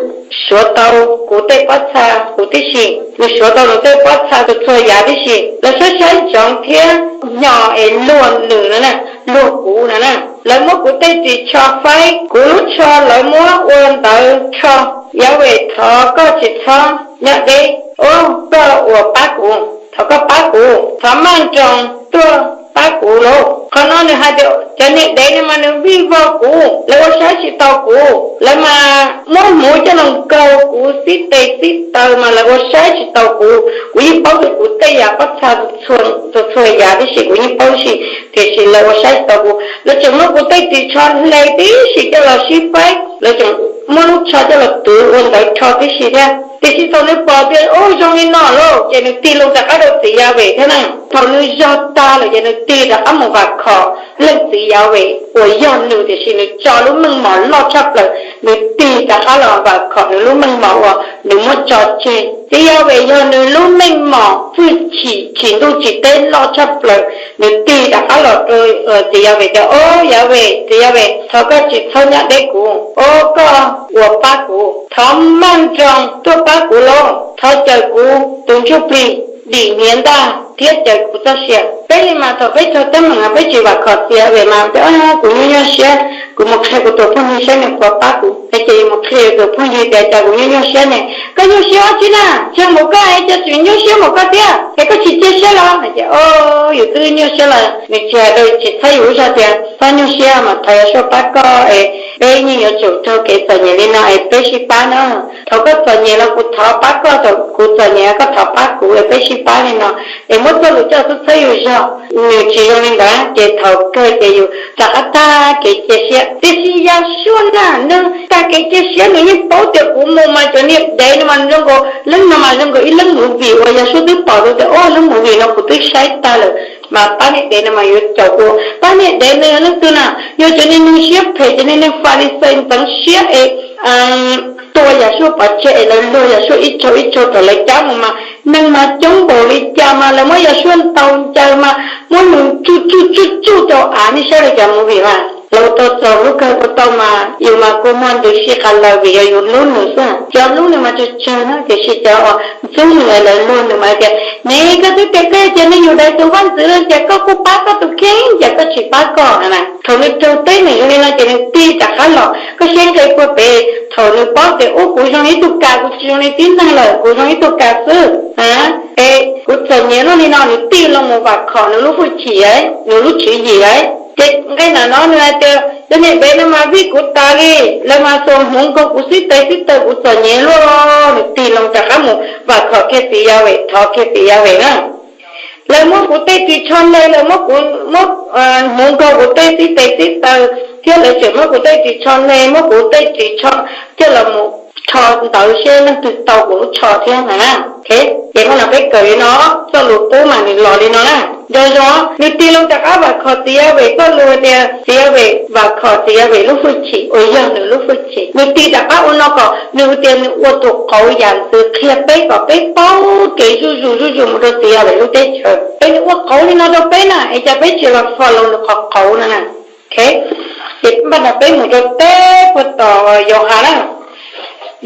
suav tau kuv tej pob txha huv tib si, nws suav tau nws tej pob txha txhua txhua yav tib si. Lawv saib saib ntsoov thiab hnyo es luag nws no na, luag kuv no na. Lawv muab kuv tej ris tsho faib, kuv lub tsho lawv muab ua ntawv rho. Yas Vem, thov koj tsis txhob nyob deb, o, koj uas pab kuv, thov koj pab kuv, thov maj nroos tuaj pab kuv lauj. Qhov no nws hais tias cov niag dev no mas nws vij vog kuv, lawv ua saib tsis taus kuv, lawv mas muab hmuv coj los nkaug kuv, xib tes xib taws mas lawv ua saib tsis taus kuv. Kuv yeej paub tias kuv tej yam pob txha txhua txhua yav tib si, kuv yeej paub tib si, tiam sis lawv ua saib tsis taus kuv. Lawv tseem muab kuv tej ris tsho hle tib si coj los sib faib, lawv tseem muab lub tsho coj los twv ua ntawv rho tib si thiab. Tiam sis thaum nws pom tias, o, zoo li no lauj, ces nws tig loo rov qab rau txiv Yas Vem thiab na. Thaum nws zog tag lawm ces nws tig rov qab mus vam khom leej txiv Yas Vem uas yog nws, tiam sis nws tso lub meej mom loj tshaj plaws, nws tig rov qab los vam khom nws lub meej mom uas nws muab tso tseg. Txiv Yas Vem yog nws lub meej mom txwj chim tsim ntuj tsim teb loj tshaj plaws, nws tig rov qab los rau txiv Yas Vem tias, o, Yas Vem, txiv Yas Vem, thov koj tsis txhob nyob deb kuv, o, koj uas pab kuv, thov maj nroos tuaj pab kuv lauj, thov cawm kuv tus ntsuj plig dim hniav ntaj thiab cawm kuv txoj sia. Peb li mas thaum peb raug teeb meem peb tsis vam khom txiv Yas Vem mas tias, kuv nyuaj nyuaj siab, kuv mus qhia kuv tus phooj ywg saib nws puas pab kuv, es ces yus mus qhia yus tus phooj ywg tias cas kuv nyuaj nyuaj siab ne. Koj nyuaj siab dab tsi na, ntseeg mus koj es cas tseem nyuaj siab mus koj thiab, es koj tsis cia siab los? Ces, o, yus twb nyuaj siab los nws tsis hais rau tsis txhawb yus lub zog tias txhob nyuaj siab mas thov Yasuaj pab koj es peb yeej yuav tsum raug kev txom nyem li no es peb sib pab na. Thaum koj txom nyem los kuv thov pab koj, thaum kuv txom nyem koj thov pab kuv es peb sib pab li no, es muab txoj lus coj xub txhawb yus zog. Nws tsis zoo li ntawd ces thaum kawg ces yus rov qab tag kev cia siab. Tiam sis Yasuaj na, nws tag kev cia siab, nws yeej paub tias kuv mus mas cov niag dev no mas zoo nkaus, leej no mas zoo nkaus ib leej movie uas Yasuaj twb pom rau tias, o, lub movie no kuv twb saib tag lawm, mas pab niag dev no mas yuav caum kuv. Pab niag dev no yog leej twg na? Yog cov niag neeg siab phem, cov niag neeg Falixais ntxeev siab es tua Yasuaj pov tseg es lawv luag Yasuaj ib tsaug ib tsaug thaum lawv cab mus mas neeg mas coob npaum li cas mas lawv muab Yasuaj ntaus ncaws mas muab nws tsuj tsuj tsuj tsuj rau av, nej saib li cas movie mas. Lawv ua tau txaus hlub kawg ua tau mas yus mas kua muag ntws si qas lawm vim yog yus hlub nws xwb. Cov hlub nws mas tsawg tsawg na, tiam sis cov uas ntxub nws es lawv luag nws mas tias, ne koj twb tias koj yog cov neeg Yudais tus vaj ntxwv los cas koj kuj pab koj tus kheej, cas koj tsis pab koj na. Thaum nws raug teeb meem zoo li no ces nws tig rov qab los, koj saib nqe puag pem, thaum nws paub tias ub kuv zoo ib tug kas, kuv tsis zoo li tib neeg lawm, kuv zoo ib tug kas xwb es kuv txom nyem luaj li no, nws tig loo mus vam khom nws lub hwj chim, nws lub tswv yim. Ces nqe ntawm no nws hais tias cov niam ntev no mas vij kuv tas li, lawv mas xuas hmoov nkaug kuv xib tes xib taw, kuv txom nyem luaj. Nws tig loo rov qab mus vam khom kiag txiv Yas Vem, thov kiag txiv Yas Vem na. Lawv muab kuv tej ris tsho hle, lawv muab kuv, muab hmoov nkaug kuv tej xib tes xib taw, thiab lawv tseem muab kuv tej ris tsho hle, muab kuv tej ris tsho coj los mus rho ntawv seb leej twg tau kuv lub tsho thiab na. Ces muaj no peb kawm li no, txoj lus qub mas nws los li no na. Nco ntsoov, nws tig loo rov qab vam khom txiv Yas Vem txoj lus tias txiv Yas Vem, vam khom txiv Yas Vem lub hwj chim uas yog nws lub hwj chim. Nws tig rov qab ua no kom nws tias nws ua tus qauv yam ntxwv qhia peb kom peb paub kev zuj zus zuj zus mus rau txiv Yas Vem lub teb chaws. Es nws ua qauv li no rau peb na, es cas peb tsis los follow nws qhov qauv no na? Ces npaj no peb mus rau teb puag tom Yauhas na.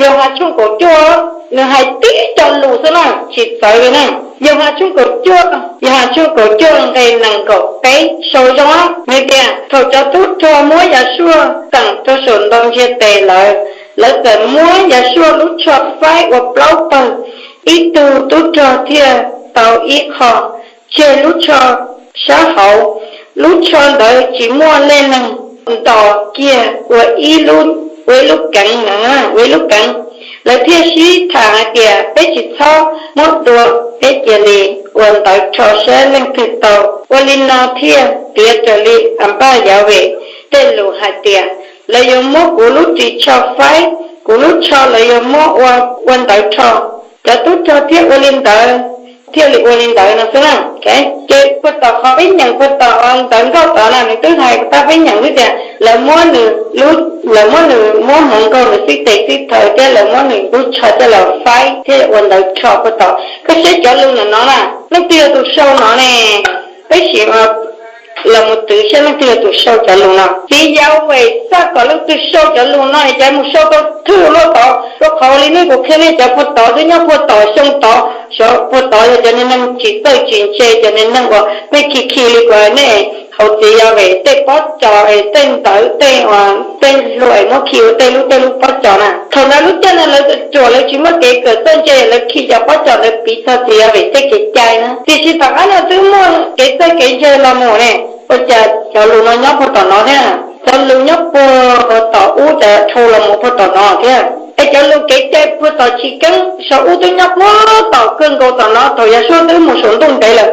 Yauhas tshooj kaum cuaj, nws hais tib co lus xwb na, tsis txawv li na. Yauhas tshooj kaum cuaj, Yauhas tshooj kaum cuaj nqe nees nkaum peb sau zoo, nws tias thaum cov tub rog muab Yasuaj teem rau saum ntoo ntsiag tes lawm, lawv txawm muab Yasuaj lub tsho faib ua plaub pawg, ib tug tub rog thiaj tau ib qho, tseg lub tsho sab hauv, lub tsho ntawd tsis muaj leej neeg, ntos kiag ua ib lub, ua ib lub keev, ua ib lub keev. Lawv thiaj sib tham hais tias peb tsis txhob muab dua, peb cia li ua ntawv rho saib leej twg tau. Ua li no thiaj piav raws li Anpaj Yas Vem tej lus hais tias lawv yuav muab kuv lub ris tsho faib, kuv lub tsho lawv yuav muab ua, ua ntawv rho. Cov tub rog thiaj ua li ntawd, thiaj li ua li ntawd no xwb na. Ces puag tom qhov peb nyeem puag tom ntawv nkauj tod na, nws twb hais tau peb nyeem xwb tias lawv muab nws lub, lawv muab nws, muab hmoov nkaug nws xib tes xib taw thiab lawv muab nws lub tsho coj los faib thiab ua ntawv rho puag tom. Koj saib cov lus ntawm no na, leej twg yog tus sau no ne? Peb sim los mus twv saib leej twg yog tus sau cov lus no. Txiv Yas Vem xav kom leej twg sau cov lus no es cas mus sau tau thwj luaj tod, rau qhov li nej kuv qhia nej cov puag tod twb nyob puag tom xyoo tod, puag tod yog cov neeg tsis txawj tsis ntse, cov neeg uas nej khi khi li kuv nej hauv txiv Yas Vem tej pob cos, tej ntawv, tej, tej hlua es muab khi ua tej lub tej lub pob cos na. Thaum ntawd lub caij no lawv ruam, lawv tsis muaj kev kawm txawj ntse, lawv khi cov pob cos ntawd piv txog txiv Yas Vem tej kev cai na. Tiam sis tom qab no twb muaj kev txawj kev ntse los mus ne, ua cas cov lus no nyob puag tom no thiab? Cov lus nyob puag tom ub, cov dhau los mus puag tom no thiab. Es cov lus kev cai puag tom Chiv Keeb saum ub twb nyob puag tom kawg nkaus tom no, thaum Yasuaj twb mus saum ntuj ntev lawm,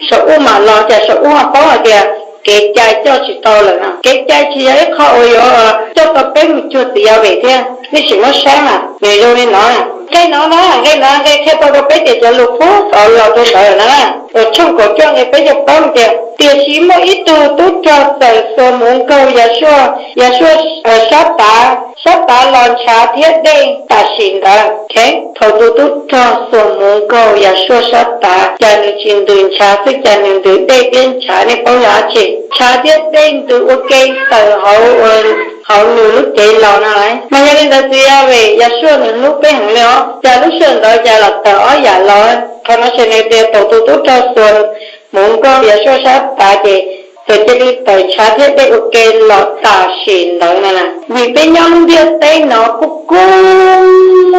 saum ub mam los, cas saum ub ho paub hais tias kev cai coj tsis tau lawm no? Kev cai tsis yog ib qho uas yuav coj tau peb mus cuag txiv Yas Vem thiab. Nej sim muab saib mas nws zoo li no. Nqe no na, nqe no nqe qhia tau rau peb tias cov lus puag tod los rau ntawd na. Uas tshooj kaum cuaj nqe peb caug plaub tias, tiam sis muaj ib tug tub rog txawm xuas hmoov nkaug Yasuaj, Yasuaj sab tav, sab tav los ntshav thiab dej tam sim ntawd. Thaum tus tub rog xuas hmoov nkaug Yasuaj sab tav, cas nws tsis ntws ntshav xwb, cas nws ntws dej thiab ntshav, nej paub yog dab tsi? Ntshav thiab dej ntws ua ke tawm hauv, hauv nws lub cev los no lauj. Mas yog li ntawd txiv Yas Vem, Yasuaj nws hlub peb heev li os, cas lub sij hawm ntawd cas los tawm ob yam los? Qhov no ces nws tias thaum tus tub rog xuas hmoov nkaug Yasuaj sab tav ces txawm cia li tawm ntshav thiab dej ua ke los tam sim ntawd no na. Vim peb nyob lub ntiaj teb no kuj kub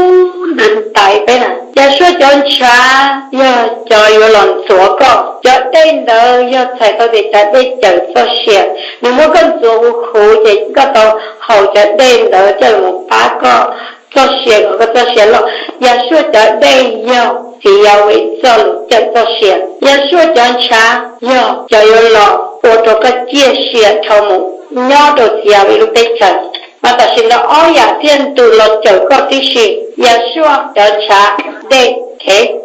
ntais peb na. Yasuaj cov ntshav yog cov yuav los ntxuav koj, cov dej ntawd yog txhais tau tias cov dej cawm txoj sia. Nws muab koj ntxuav huv huv ces koj tau haus cov dej ntawd coj los pab koj txoj sia kom koj txoj sia loj. Yasuaj cov dej yog txiv Yas Vem txoj lus cawm txoj sia. Yasuaj cov ntshav yog cov yuav los ua rau koj ciaj sia dhau mus nyob rau txiv Yas Vem lub teb chaws. Mas tam sim ntawd ob yam thiaj ntws los cawm koj tib si. Yasuaj cov ntshav, dej,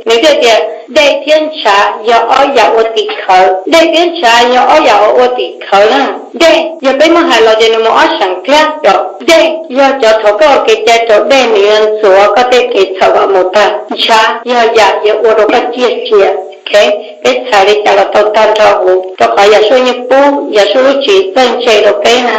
nws thiaj tias dej thiab ntshav yog ob yam ua tim khawv. Dej thiab ntshav yog ob yam uas ua tim khawv na. Dej yog peb muab hais los ces nws mus ob seem thiab. Dej yog cov thaum koj ua kev cai raus dej nws yuav ntxuav koj tej kev txhaum kom mus tag. Ntshav yog yam yuav ua rau koj ciaj sia. Peb txhais li cas los tau tag nrho huv, rau qhov Yasuaj yeej pub Yasuaj lub tswv yim txawj ntse rau peb na.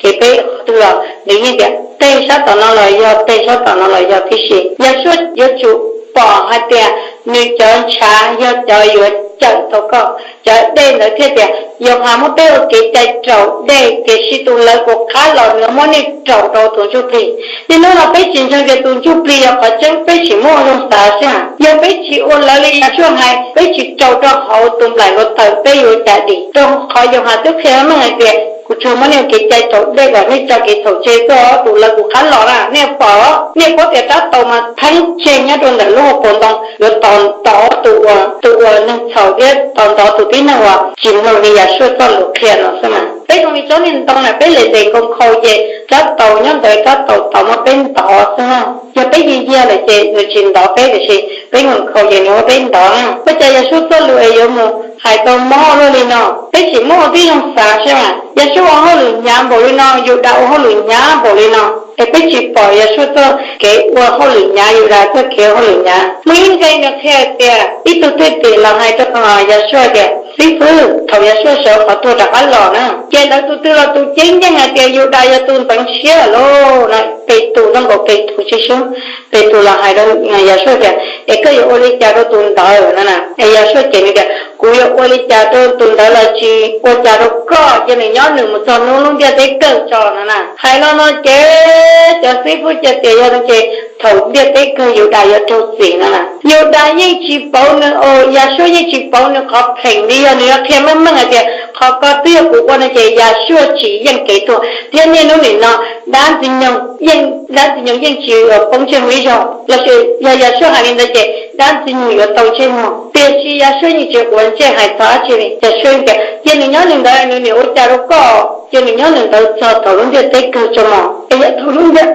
Ces peb qhov twg los nws yeej tias dej sab tom no los yog, dej sab tom no los yog tib si. Yasuaj yuav tsum pom hais tias nws cov ntshav yog cov yuav cawm tau koj. Cov dej ntawd thiaj tias, Yauhas muab peb ua kev cai raus dej, tiam sis tus lawv kuv qab los nws muab nej raus rau tus ntsuj plig. Niaj hnub no peb tsis ntseeg tias tus ntsuj plig yog qhov tseeb, peb tsis muab ua zoo xav xwb. Yog peb tsis ua lawv li Yausuas hais, peb tsis raus rau hauv tus nplaim hluav taws, peb yuav ua cas dim? Rau qhov Yauhas twb qhia meej hais tias, Kuv tsuas muab nej ua kev cai raus dej kom nej tso kev txhaum tseg xwb, tus lawv kuv qab los na, nej pom, nej paub tias rab taus mas theeb tseg nyob rau ntawm lub hauv paus ntoo, yuav tos ntov tus uas, tus uas neeg txhaum thiab tos ntov tus tib neeg uas tsis mloog li Yausuas txoj lus qhia no xwb mas. Peb zoo li tsob niag ntoo na, peb les les nkau nkhaus ces rab taus nyob ntawd, rab taus tos muab peb ntov xwb na. Yog peb yig yag lawm ces nws tsis ntov peb, tiam sis peb nkau nkhaus ces nws muab peb ntov na. Ua cas Yausuas txoj lus es yuav mus hais tau mob luaj li no? Peb tsis muab ua tib zoo xav seb mas Yausuas ua hauj lwm hnyav npaum li no, Yudas ua hauj lwm hnyav npaum li no, es peb tsis pom Yausuas txoj kev ua hauj lwm hnyav, Yudas txoj kev ua hauj lwm hnyav. Muaj ib nqe nws qhia tias ib tug thwj tim los hais rau Yausuas tias, Xib fwb, thaum Yausuas sawv qhov tuag rov qab los na, ces lawv tus twg los tus ceeb yeej hais tias Yudas yog tus ntxeev siab lawm no. Petus, zoo nkaus Petus tsis sub, Petus los hais rau Yausuas tias, Es koj yuav ua li cas rau tus ntawd no na? Es Yausuas ces nws tias, Kuv yuav ua li cas rau tus ntawd los tsis ua cas rau koj, cia nws nyob nws mus txog hnub lub ntiaj teb kawg tso no na. Hais no no ces cov xib fwb cia tias yog no ces thaum ntiaj teb kawg Yudas yuav raug txim no na. Yudas yeej tsis pauv nws, Yausuas yeej tsis pauv nws qhov pheem li, yog nws yuav qhia meej meej hais tias qhov ko twb yog kuv ua no ces Yausuas tsis yeej kev tuag. Thiab niaj hnub nim no dab ntxwg nyoog yeej, dab ntxwg nyoog yeej tsis poob ntsej muag ib zaug, los sis yog Yausuas hais li ntawd ces dab ntxwg nyoog yuav tau ntsej muag. Tiam sis Yausuas yeej tsis quav ntsej hais txog dab tsi li. Yausuas tias, Cia nws nyob nws ntawd, nws niam ua cas rau koj, cia nws nyob nws ntawd txog thaum lub ntiaj teb kawg tso mog. Es yog thaum lub ntiaj,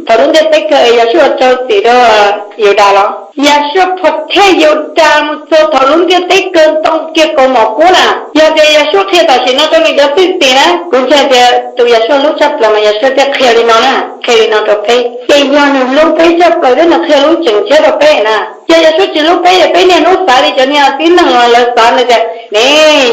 thaum lub ntiaj teb kawg es Yausuas raug txim rau Yudas los? Yausuas protect Yudas mus txog thaum lub ntiaj teb kawg ntoo kiag kaus mom kub na. Yog tias Yausuas qhia tam sim no rau nws cov thwj tim na, kuv ntseeg tias tus Yausuas hlub tshaj plaws mas Yausuas thiaj qhia li no na, qhia li no rau peb. Ces yog nws hlub peb tshaj plaws thiab nws qhia lub tseem tshiab rau peb na. Yog Yausuas tsis hlub peb ces peb niaj hnub xav li cov niag tib neeg los lawv xav ntawd tias, ne,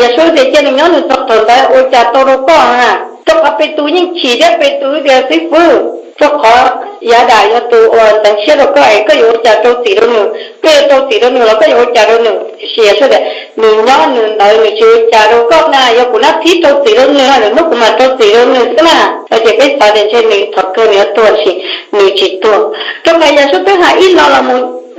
Yausuas tias cia nws nyob nws txog thaum ntawd ua cas tau rau koj na. Rau qhov Petus yeej chim thiab Petus tias, Xib fwb, rau qhov Yudas yog tus uas ntxeev siab rau koj es koj yuav ua cas rau txim rau nws? Koj yuav rau txim rau nws los koj yuav ua cas rau nws? Tiam sis Yausuas tias, Nws nyob nws ntawd, nws tsis ua cas rau koj na, yog kuv nab thib rau txim rau nws, lwm hnub kuv mam rau txim rau nws xwb na. No ces peb xav tias ntshe nws thaum kawg nws yuav tuag, tiam sis nws tsis tuag. Rau qhov Yausuas twb hais ib lo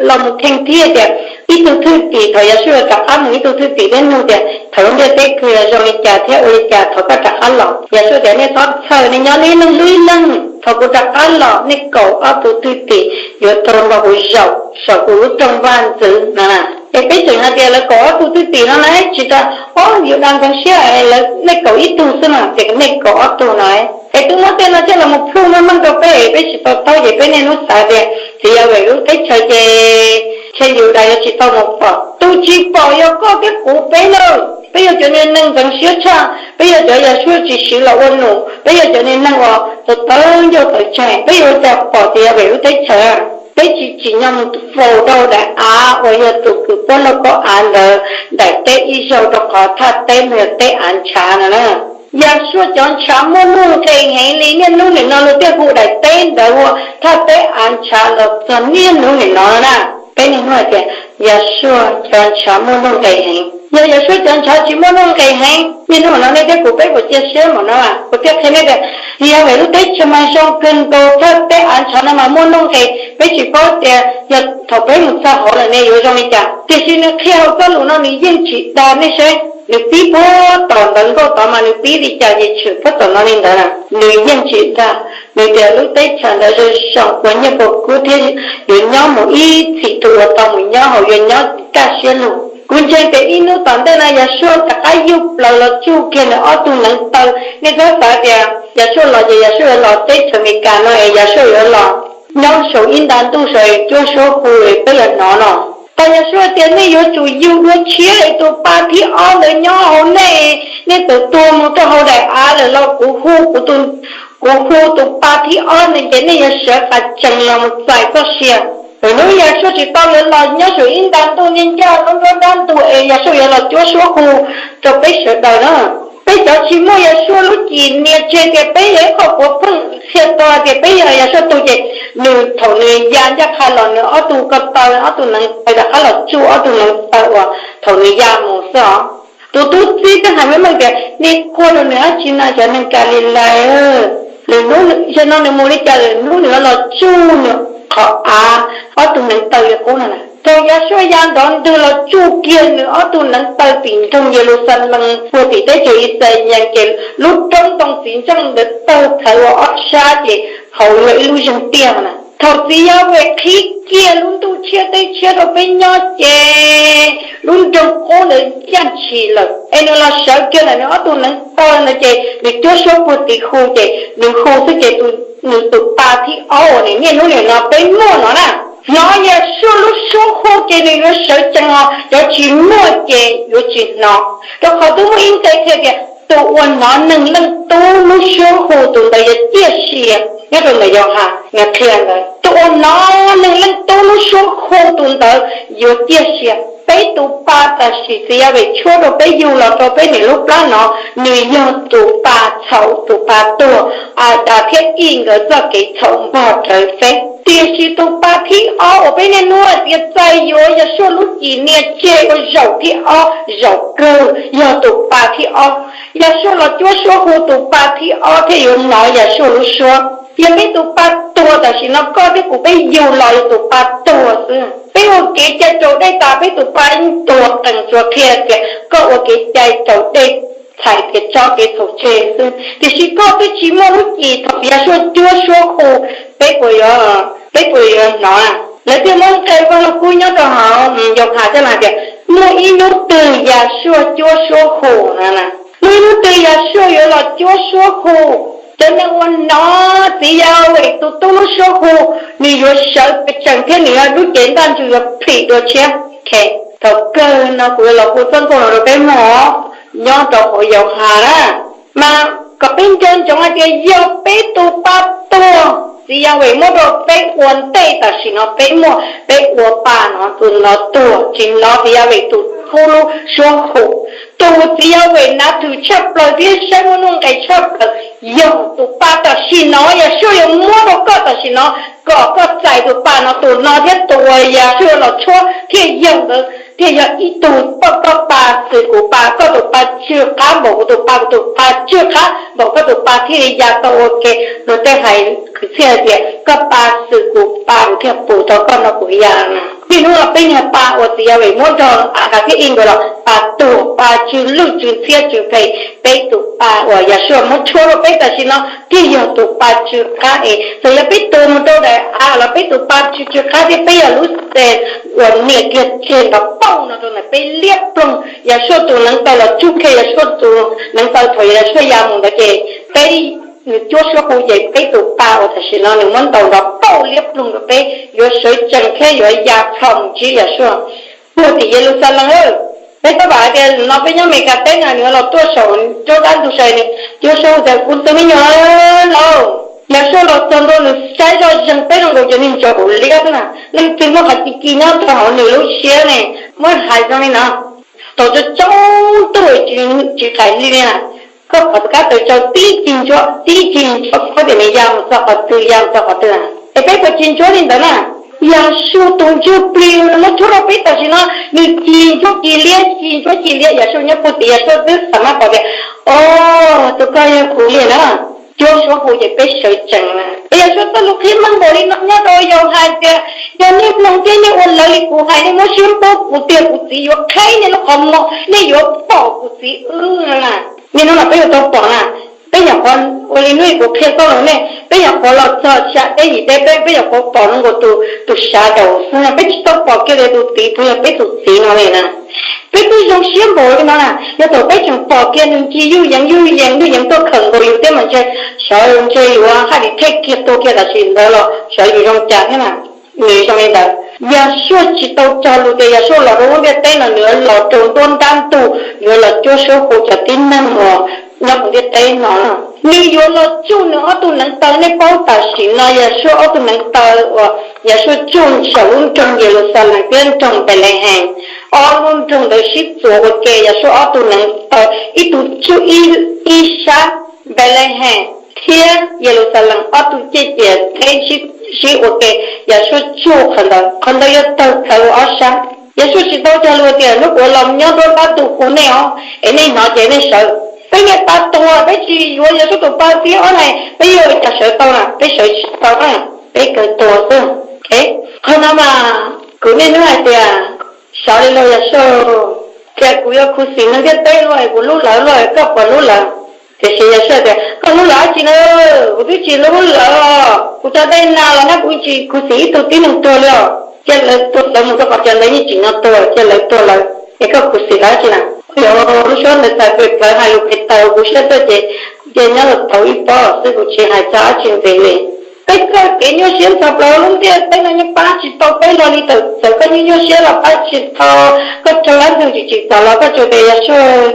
los mus kheej thiab tias ib tug thwj tim, thaum Yausuas rov qab mus ib tug thwj tim thiab nug tias thaum lub ntiaj teb kawg zoo li cas thiab ua li cas thaum koj rov qab los. Yausuas tias, Nej txhob txhawj, nej nyob nej ib leeg hlub ib leeg, thaum kuv rov qab los nej kaum ob tug thwj tim yuav raug npog huv zaum saum kuv lub rooj vaj ntxwv no. Es peb tseem hais tias lawv kaum ob tug thwj tim no na, tsis tas, o, Yudas ntxeev siab, lawv nej kaum ib tug xwb no, tias nej kaum ob tug no. Es twb muab tej no coj los mus prove meej meej rau peb, peb tsis to taub ces peb niaj hnub xav tias txiv Yahweh lub teb chaws ces ntshe Yudas yuav tsis tau mus pom. Tus tsis pom yog koj thiab kuv peb na. Peb yog cov niag neeg ntxeev siab tshaj, peb yog cov Yausuas tsis siv los ua num, peb yog cov niag neeg uas tawv ncauj tawv tsaig, peb yuav ua cas pom txiv Yahweh lub teb chaws? Peb tsis tsim nyog mus faus rau daim av uas yog tus kws puab lauj kaub av ntawd daim teb ib zaug, rau qhov thaj teb ntawd yog teb av ntshav no na. Yausuas cov ntshav muaj nuj nqes heev li, niaj hnub nim no luag thiaj hu daim teb ntawd ua thaj teb av ntshav los txog niaj hnub nim no na. Peb niaj hnub hais tias Yausuas cov ntshav muaj nuj nqes heev. Yog Yausuas cov ntshav tsis muaj nuj nqes heev, niaj hnub no nej thiab kuv peb puas cia siab npaum no? Kuv thiaj qhia nej tias txiv Yahweh lub teb chaws mas zoo kawg nkaus, thaj teb av ntshav no mas muaj nuj nqes. Peb tsis paub tias yog thaum peb mus txog hauv lawm ne yuav zoo li cas, tiam sis nws qhia hauv txoj lus no nws yeej tsis dag nej seb. Nws pib puag tom ntawv nkauj tod mas nws pib li cas ces tshwm puag tom no li ntawd na. Nws yeej tsis dag, nws tias lub teb chaws ntawd zoo zoo, puas nyiaj puas kub thiab yuav nyob mus ib txhis, tus uas tau mus nyob hauv yuav nyob kaj siab lug. Kuv ntseeg tias ib hnub tom ntej no Yausuas rov qab yuj plaws los tsuj kiag nws ob tug neev taw. Nej txhob xav tias Yausuas los ces Yausuas yuav los teb chaws Amelikas no es Yausuas yuav los nyob saum ib nta ntuj saum cuab suab hu peb yog hnov no. Qhov Yausuas tias nej yuav tsum yug dua tshiab es tus pa thib ob ntawd nyob hauv nej, nej txawm tuag mus rau hauv daim av lawm los kuv hu kuv tus, kuv hu tus pa thib ob ntawd ces nej yuav sawv qas tsees los mus txais txoj sia. Lwm hnub Yausuas tsis tau yuav los nyob saum ib nta ntuj ncaj ncaj lub nruab dab ntug es Yausuas yuav los cuab suab hu rau peb sawv daws na. Peb cov tsis muaj Yeshua lub cim nias tseg tias peb yog ib qho puav pheej txhia tau tias peb yog Yeshua tug ces nws thaum nws ya ncaj qha los nws ob tug ko taw, ob tug neev taw rov qab los tsuj ob tug neev taw uas thaum nws ya mus xwb os. Tus tub txib twb hais meej meej tias nej quaj rau nws dab tsi no cov neeg Kalilais, nws hnub, zaum no nws mus li cas lwm hnub nws los tsuj nws qhov av, ob tug neev taw li qub no. Thaum Yeshua ya nrov ntwg los tsuj kiag nws ob tug neev taw tim nroog Yeluxalees puag tim teb chaws Yixalayees ces lub roob ntoo txiv ntseej ntawd tawg plhawv ua ob sab ces hauv yog ib lub zeeg tiaj na. Thaum txiv Yahweh qhib kiag lub ntuj tshiab teb tshiab rau peb nyob ces lub nroog qub ntawd yaj tshis lawm es nws los sawv kiag ntawm nws ob tug neev taw ntawd ces nws cuab suab puag tim hu ces nws hu xwb ces nws tus pa thib ob uas nws niaj hnub nim no peb muaj no na. Hnov Yeshua lub suab hu ces nws yuav sawv tsees os, cov tsis muaj ces yuav tsis hnov. Rau qhov twb muaj ib ntxwg qhia tias tus uas hnov Neeg Leej Tub lub suab hu tus ntawd yuav ciaj sia. Nyob rau ntawm Yauhas nws qhia ntawd, tus uas hnov Neeg Leej Tub lub suab hu tus ntawd yuav ciaj sia. Peb tus pa tam sim txiv Yahweh tshuab rau peb yug los rau peb nim lub plab no, nws yog tus pa txhaum, tus pa tuag, Adas thiab Ib nkawd txoj kev txhaum npog rawv peb. Tiam sis tus pa thib ob uas peb niaj hnub hais tias txais yuav Yeshua lub cim nias tseg ua zaum thib ob, zaum kawg yog tus pa thib ob. Yeshua los cuab suab hu tus pa thib ob thiaj yuav hnov Yeshua lub suab. Yog peb tus pa tuag tam sim no koj thiab kuv peb yug los yog tus pa tuag xwb. Peb ua kev cai raus dej tas peb tus pa yeej tuag qees tsuas qhia tias koj ua kev cai raus dej txhais tias tso kev txhaum tseg xwb. Tiam sis koj twb tsis muaj lub cim thaum Yeshua cuab suab hu, peb puas yuav, peb puas yuav hnov? Lawv thiaj muab nqe Vaj Lug Kub nyob rau hauv Yauhas coj los hais tias muaj ib hnub twg Yeshua cuab suab hu no. Muaj ib hnub twg Yeshua yuav los cuab suab hu, cov neeg uas hnov txiv Yahweh tus tub lub suab hu, nws yuav sawv pes tsawg thiab nws lub cev ntaj ntsug yuav plhis dua tshiab. Thaum kawg no kuv yuav los hu txoj nkauj no rau peb mloog nyob rau hauv Yauhas na. Mas kom peb nco ntsoov hais tias yog peb tus pa tuag, txiv Yahweh muab rau peb ua ntej tam sim no peb muaj, peb ua pa no tus no tuag tsis hnov txiv Yahweh tus tub lub suab hu. Tus txiv Yahweh nav thwm tshaj plaws thiab saib muaj nuj nqes tshaj plaws yog tus pa tam sim no. Yeshua yuav muab rau koj tam sim no kom koj txais tus pa no, tus no thiab tus uas Yeshua los tshuab thiaj yog ntawd, thiaj yog ib tug. Koj, koj pa xwm kuv pa, koj tus pa tsw qab npaum kuv tus pa, kuv tus pa tsw qab npaum koj tus pa thiaj li ya tau ua ke. Luag tej hais kwv txhiaj hais tias koj pa xwm kuv pa kuv thiaj pum tau koj no kuv ya na. Niaj hnub no peb niag pa uas txiv Yahweh muab nrog Adas thiab Ib nkawd los pa tuag, pa tsw lwj tsw ntxhiab tsw phem, peb tus pa uas Yeshua muab tshuab rau peb tam sim no thiaj yog tus pa tsw qab es txawm yog peb tuag mus rau daim av los peb tus pa tsw tsw qab thiab peb yog lub xeem uas nias kiag tseg nrov pauj no rau ntawm peb liab ploog. Yeshua tus neev taw los tsuj kiag Yeshua tus neev taw thaum Yeshua ya mus ntawd ces peb, nws cuab suab hu ces peb tus pa uas tam sim no nws muab ntaus nrov pauj liab ploog rau peb yuav sawv tsees thiab yuav ya plho mus ntsib Yeshua puag tim Yeluxalees. Peb tab vam hais tias no peb nyob Meskas teb no nws los tuaj saum nruab dab ntug sai nws cuab suab hu tias kuv tus me nyuam lauj. Yeshua los txog ntua nws saib zoj zeeg peb zoo nkaus cov niag ntsaum liab xwb na. Leej twg muaj qhov ci ci nyob rau hauv nws lub siab ne, muab hais zoo li no, tau tso tsoob tuj tsis qaim li li na. Koj pom tus kab taws tsau tib cig ntsuab tib cig ntsuab khaub tias nws ya mus txog qhov twg ya mus txog qhov twg na. Es peb puas tsis ntsuab li ntawd na? Yeshua tus ntsuj plig nws muab tshuab rau peb tam sim no nws cig ntsuab cig liab cig ntsuab cig liab. Yeshua nyob puag tim Yeshua twb xam mab pom tias, o, tus ko yog kuv li na. Cuab suab hu ces peb sawv tsees na. Es Yeshua txoj lus qhib meej npaum li no nyob rau yau hais tias yog nej mloog thiab nej ua lawv li kuv hais nej muab siab npuab kuv tiag kuv txiv yuav qheb nej lub qhov muag nej yuav pom kuv txiv wb na. Niaj hnub no peb yuav tau pom na. Peb nyuam qhuav ua li hnub kuv qhia koj los nej, peb nyuam qhuav los txog xya teb yim teb peb, peb nyuam qhuav pom zoo nkaus tus, tus shadow xwb, peb tsis tau pom kiag li tus txiv, tus yog peb tus txiv no li na. Peb twb zoo siab npaum li no na, yog thaum peb tseem pom kiag nws ncig yuj yees yuj yees yuj yees tuaj khawm nkaus yus thiab mas ntshe sawv ntshe yuav haj li thej kiag tuag kiag tam sim ntawd los sawv yus zoo cas thiab na. Nws zoo li ntawd, Yeshua tsis tau cog lus tias Yeshua los rau lub ntiaj teb no nws yuav los rau nruab nrab ntug, nws yuav los cuab suab hu cov tib neeg uas nyob hauv ntiaj teb no. Nws yuav los tsuj nws ob tug neev taw. Nej paub tam sim no Yeshua ob tug neev taw uas Yeshua tsuj saum lub nroog Yeluxalees thiab nroog Npelehees, ob lub nroog ntawd sib txuas ua ke, Yausuas ob tug neev taw, ib tug tsuj ib sab Npelehees thiab Yeluxalees ob tug ciaj ciam teb sib ua ke, Yausuas tsuj qhov ntawd, qhov ntawd yuav tawg txawv ua ob sab. Yausuas tsis tau cog lus tias, hnub kuv los nyob nruab nrab ntug hu nej os, es nej hnov ces nej sawv. Peb niaj tab tuag, peb tsis yuav Yausuas tus pab thib ob na, peb yuav ua cas sawv tau na, peb sawv tsis tau na, peb kawg tuag xwb. Qhov no mas kuv niaj hnub hais tias, sawv li los Yausuas, tias kuv yuav khuv xim neeg ntiaj teb luaj, kuv hlub lawv luaj, koj puas hlub lawv? Tiam sis Yausuas tias, koj hlub lawv dab tsi na, kuv twb tsis hlub lawv, kuv cov dej nas los nag kuv tsis khuv xim ib tug tib neeg tuag li os. Cia lawv tuag, lawv mus rau qhov chaw ntawd yeej tsim nyog tuag, cia lawv tuag lawv, es koj khuv xim lawv dab tsi na? Yog lub suab ntawd txhais pes plawv hais lus pes taws kuv siab tuaj ces, ces nyob los tau ib pob xwb, kuv tsis hais txog dab tsi ntxiv li. Peb txoj kev nyuaj siab ntxhov plaws lub ntiaj teb no yeej pab tsis tau peb luag li, txawm koj nyuaj nyuaj siab los pab tsis tau. Koj raug dab ntxwg tsim txom los koj tsuas tias Yausuas,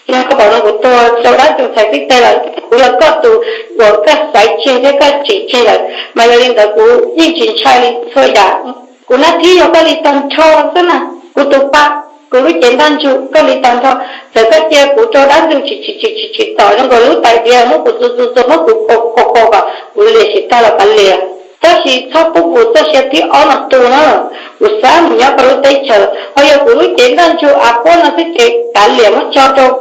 yog koj pom no kuv tuag rau dab ntxwg txhais tib teg lawm, kuv yog koj tus uas koj xaiv tseg thiab koj tsim tseg lawm, mas yog li ntawd kuv yeej tsis ntshai li txhua yam. Kuv nab thib yog koj li tag nrho xwb na, kuv tus pa, kuv lub cev ntaj ntsug koj li tag nrho. Txawm koj cia kuv rau dab ntxwg tsim tsim tsim tsim tsim txom zoo nkaus lub tais diav muab kuv txua txua txua muab kuv qau qau qau kom kuv liam tsis tag los kav liam, tab sis txhob pub kuv txoj sia thib ob no tu na. Kuv xav mus nyob koj lub teb chaws, ho yog kuv lub cev ntaj ntsug av puab no xwb ces kav liam muab tso rau,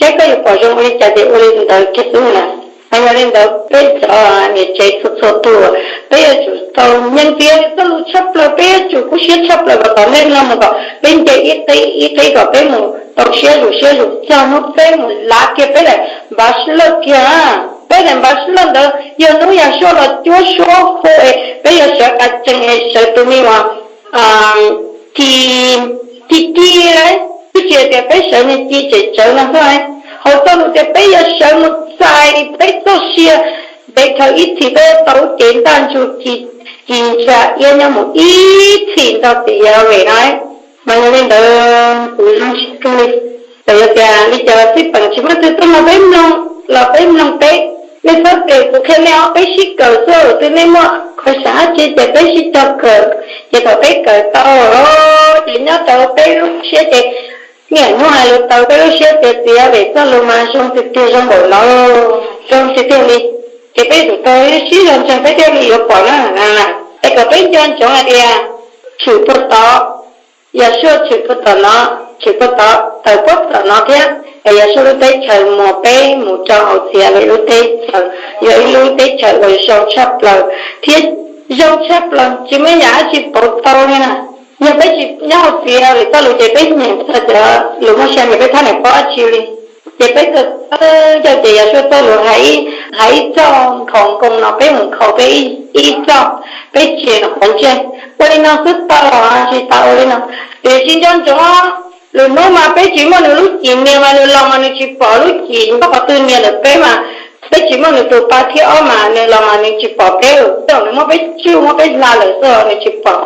saib koj yuav pom zoo ua li cas ces ua li ntawd kiag xwb na. Mas yog li ntawd peb cov niam tsev txhua txhua tus, peb yuav tsum tau nyeem tias txoj lus tshaj plaws, peb yuav tsum kub siab tshaj plaws kom tom ntej no mus kom peb nce ib qib ib qib kom peb mus tau siab zus siab zus txog hnub peb mus lav kiag peb daim npav slawj kiag. Peb daim npav slawj ntawd yog hnub Yausuas los cuab suab hu es peb yuav sawv qas tsees es sawv tus me uas ci, ci ci, twb tsis hais tias peb sawv niag ci tseem tsawv no xwb. Hauv txoj lus tias peb yuav sawv mus txais peb txoj sia, ntev dhawv ib txhis peb yuav tau lub cev ntaj ntsug ci ntsa iab nyob mus ib txhis nrog txiv Yauve no. Mas yog li ntawd kuv zoo siab kawg li. Txawm yog tias li cas los xij peem tsis muaj twg tuaj nrog peb mloog los peb mloog peb. Nej txhob tias kuv qhia nej ob peb sib kawm xwb, twb nej muaj qhov xav dab tsi ces peb sib cog kawm, ces thaum peb kawm tau ces nyob rau peb lub siab ces niaj hnub hais lus taws peb lub siab tias txiv Yauve txoj lus mas zoo tiag tiag zoo npaum no, zoo tiag tiag li. Ces peb yuav tsum tau sib zog ntseeg peb thiaj li yuav pom na. Es kom peb nco ntsoov hais tias tshwm puag tod, Yausuas tshwm puag tom no, tshwm puag tod tawm puag tom no thiab, es Yausuas lub teb chaws mus peb mus rau hauv txiv Yauve lub teb chaws, yog ib lub teb chaws uas zoo tshaj plaws thiab zoo tshaj plaws tsis muaj yam dab tsi pauv tau li na. Yog peb tsis nyob hauv txiv Yauve txoj lus ces peb nyeem txog cov lus muaj sia ces peb thab niam paub dab tsi li. Ces peb txawj coj ces Yausuas txoj lus hais ib txoj nkhaus nkoos no peb mus nkhaus peb ib txoj, peb tsis qhuav ntsej. Ua li no xwb tau los tsis tau ua li no. Tiam sis nco ntsoov, lwm hnub mas peb tsis muaj nws lub cim nias mas nws los mas nws tsis pom lub cim nyob qhov twg nias ntawm peb mas, peb tsis muaj nws tus pa thib ob mas nws los mas nws tsis pom peb, txawm nws muab peb tsuj muab peb hla lawm xwb nws tsis pom.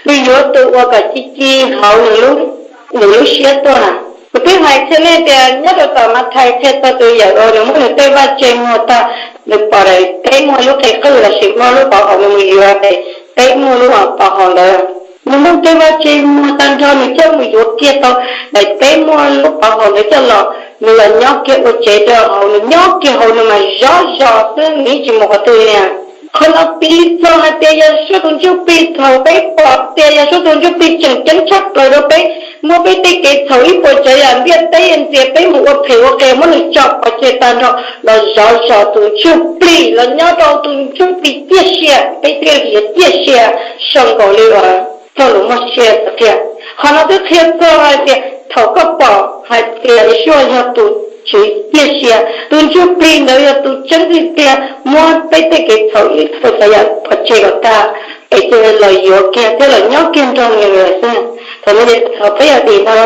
Nws yuav tus uas kom ci ci hauv nws lub siab tuaj na. Kuv twb hais qhia nej tias nyob rau tom Mathais qhia txog tus yawm uas nws muab nws tej vaj tse muag tag, nws pom daim teb muaj lub qe qwj lossis muaj lub pov haum nws mus yuav daim teb muaj lub pov haum ntawd. Nws muab tej vaj tse muag tag nrho nws coj mus yuav kiag tau daim teb muaj lub pov haum ntawd coj los, nws los nyob kiag ua tsev rau hauv, nws nyob kiag hauv nws mas zov zos xwb nws yeej tsis mus qhov twg li. Qhov no piv txog hais tias Yausuas tus ntsuj plig, thaum peb pom tias Yausuas tus ntsuj plig tseem ceeb tshaj plaws rau peb, muab peb tej kev txhaum ib puas tsav yam ntiaj teb ntxias peb mus ua phem ua qias muab nws tso pov tseg tag nrho, los zov zos tus ntsuj plig, los nyob rau tus ntsuj plig ciaj sia peb thiaj li yuav ciaj sia zoo nkaus li uas txoj lus muaj sia qhia. Qhov no twb qhia txog hais tias thaum koj pom hais tias Yausuas yog tus tswv ciaj sia, tus ntsuj plig ntawd yog tus tseeb tiag tiag muab peb tej kev txhaum ib puas tsav yam pov tseg kom tag, es cia li los yuav kiag thiab los nyob kiag nrog nws lawm xwb. Thaum no ces thaum peb yog tim no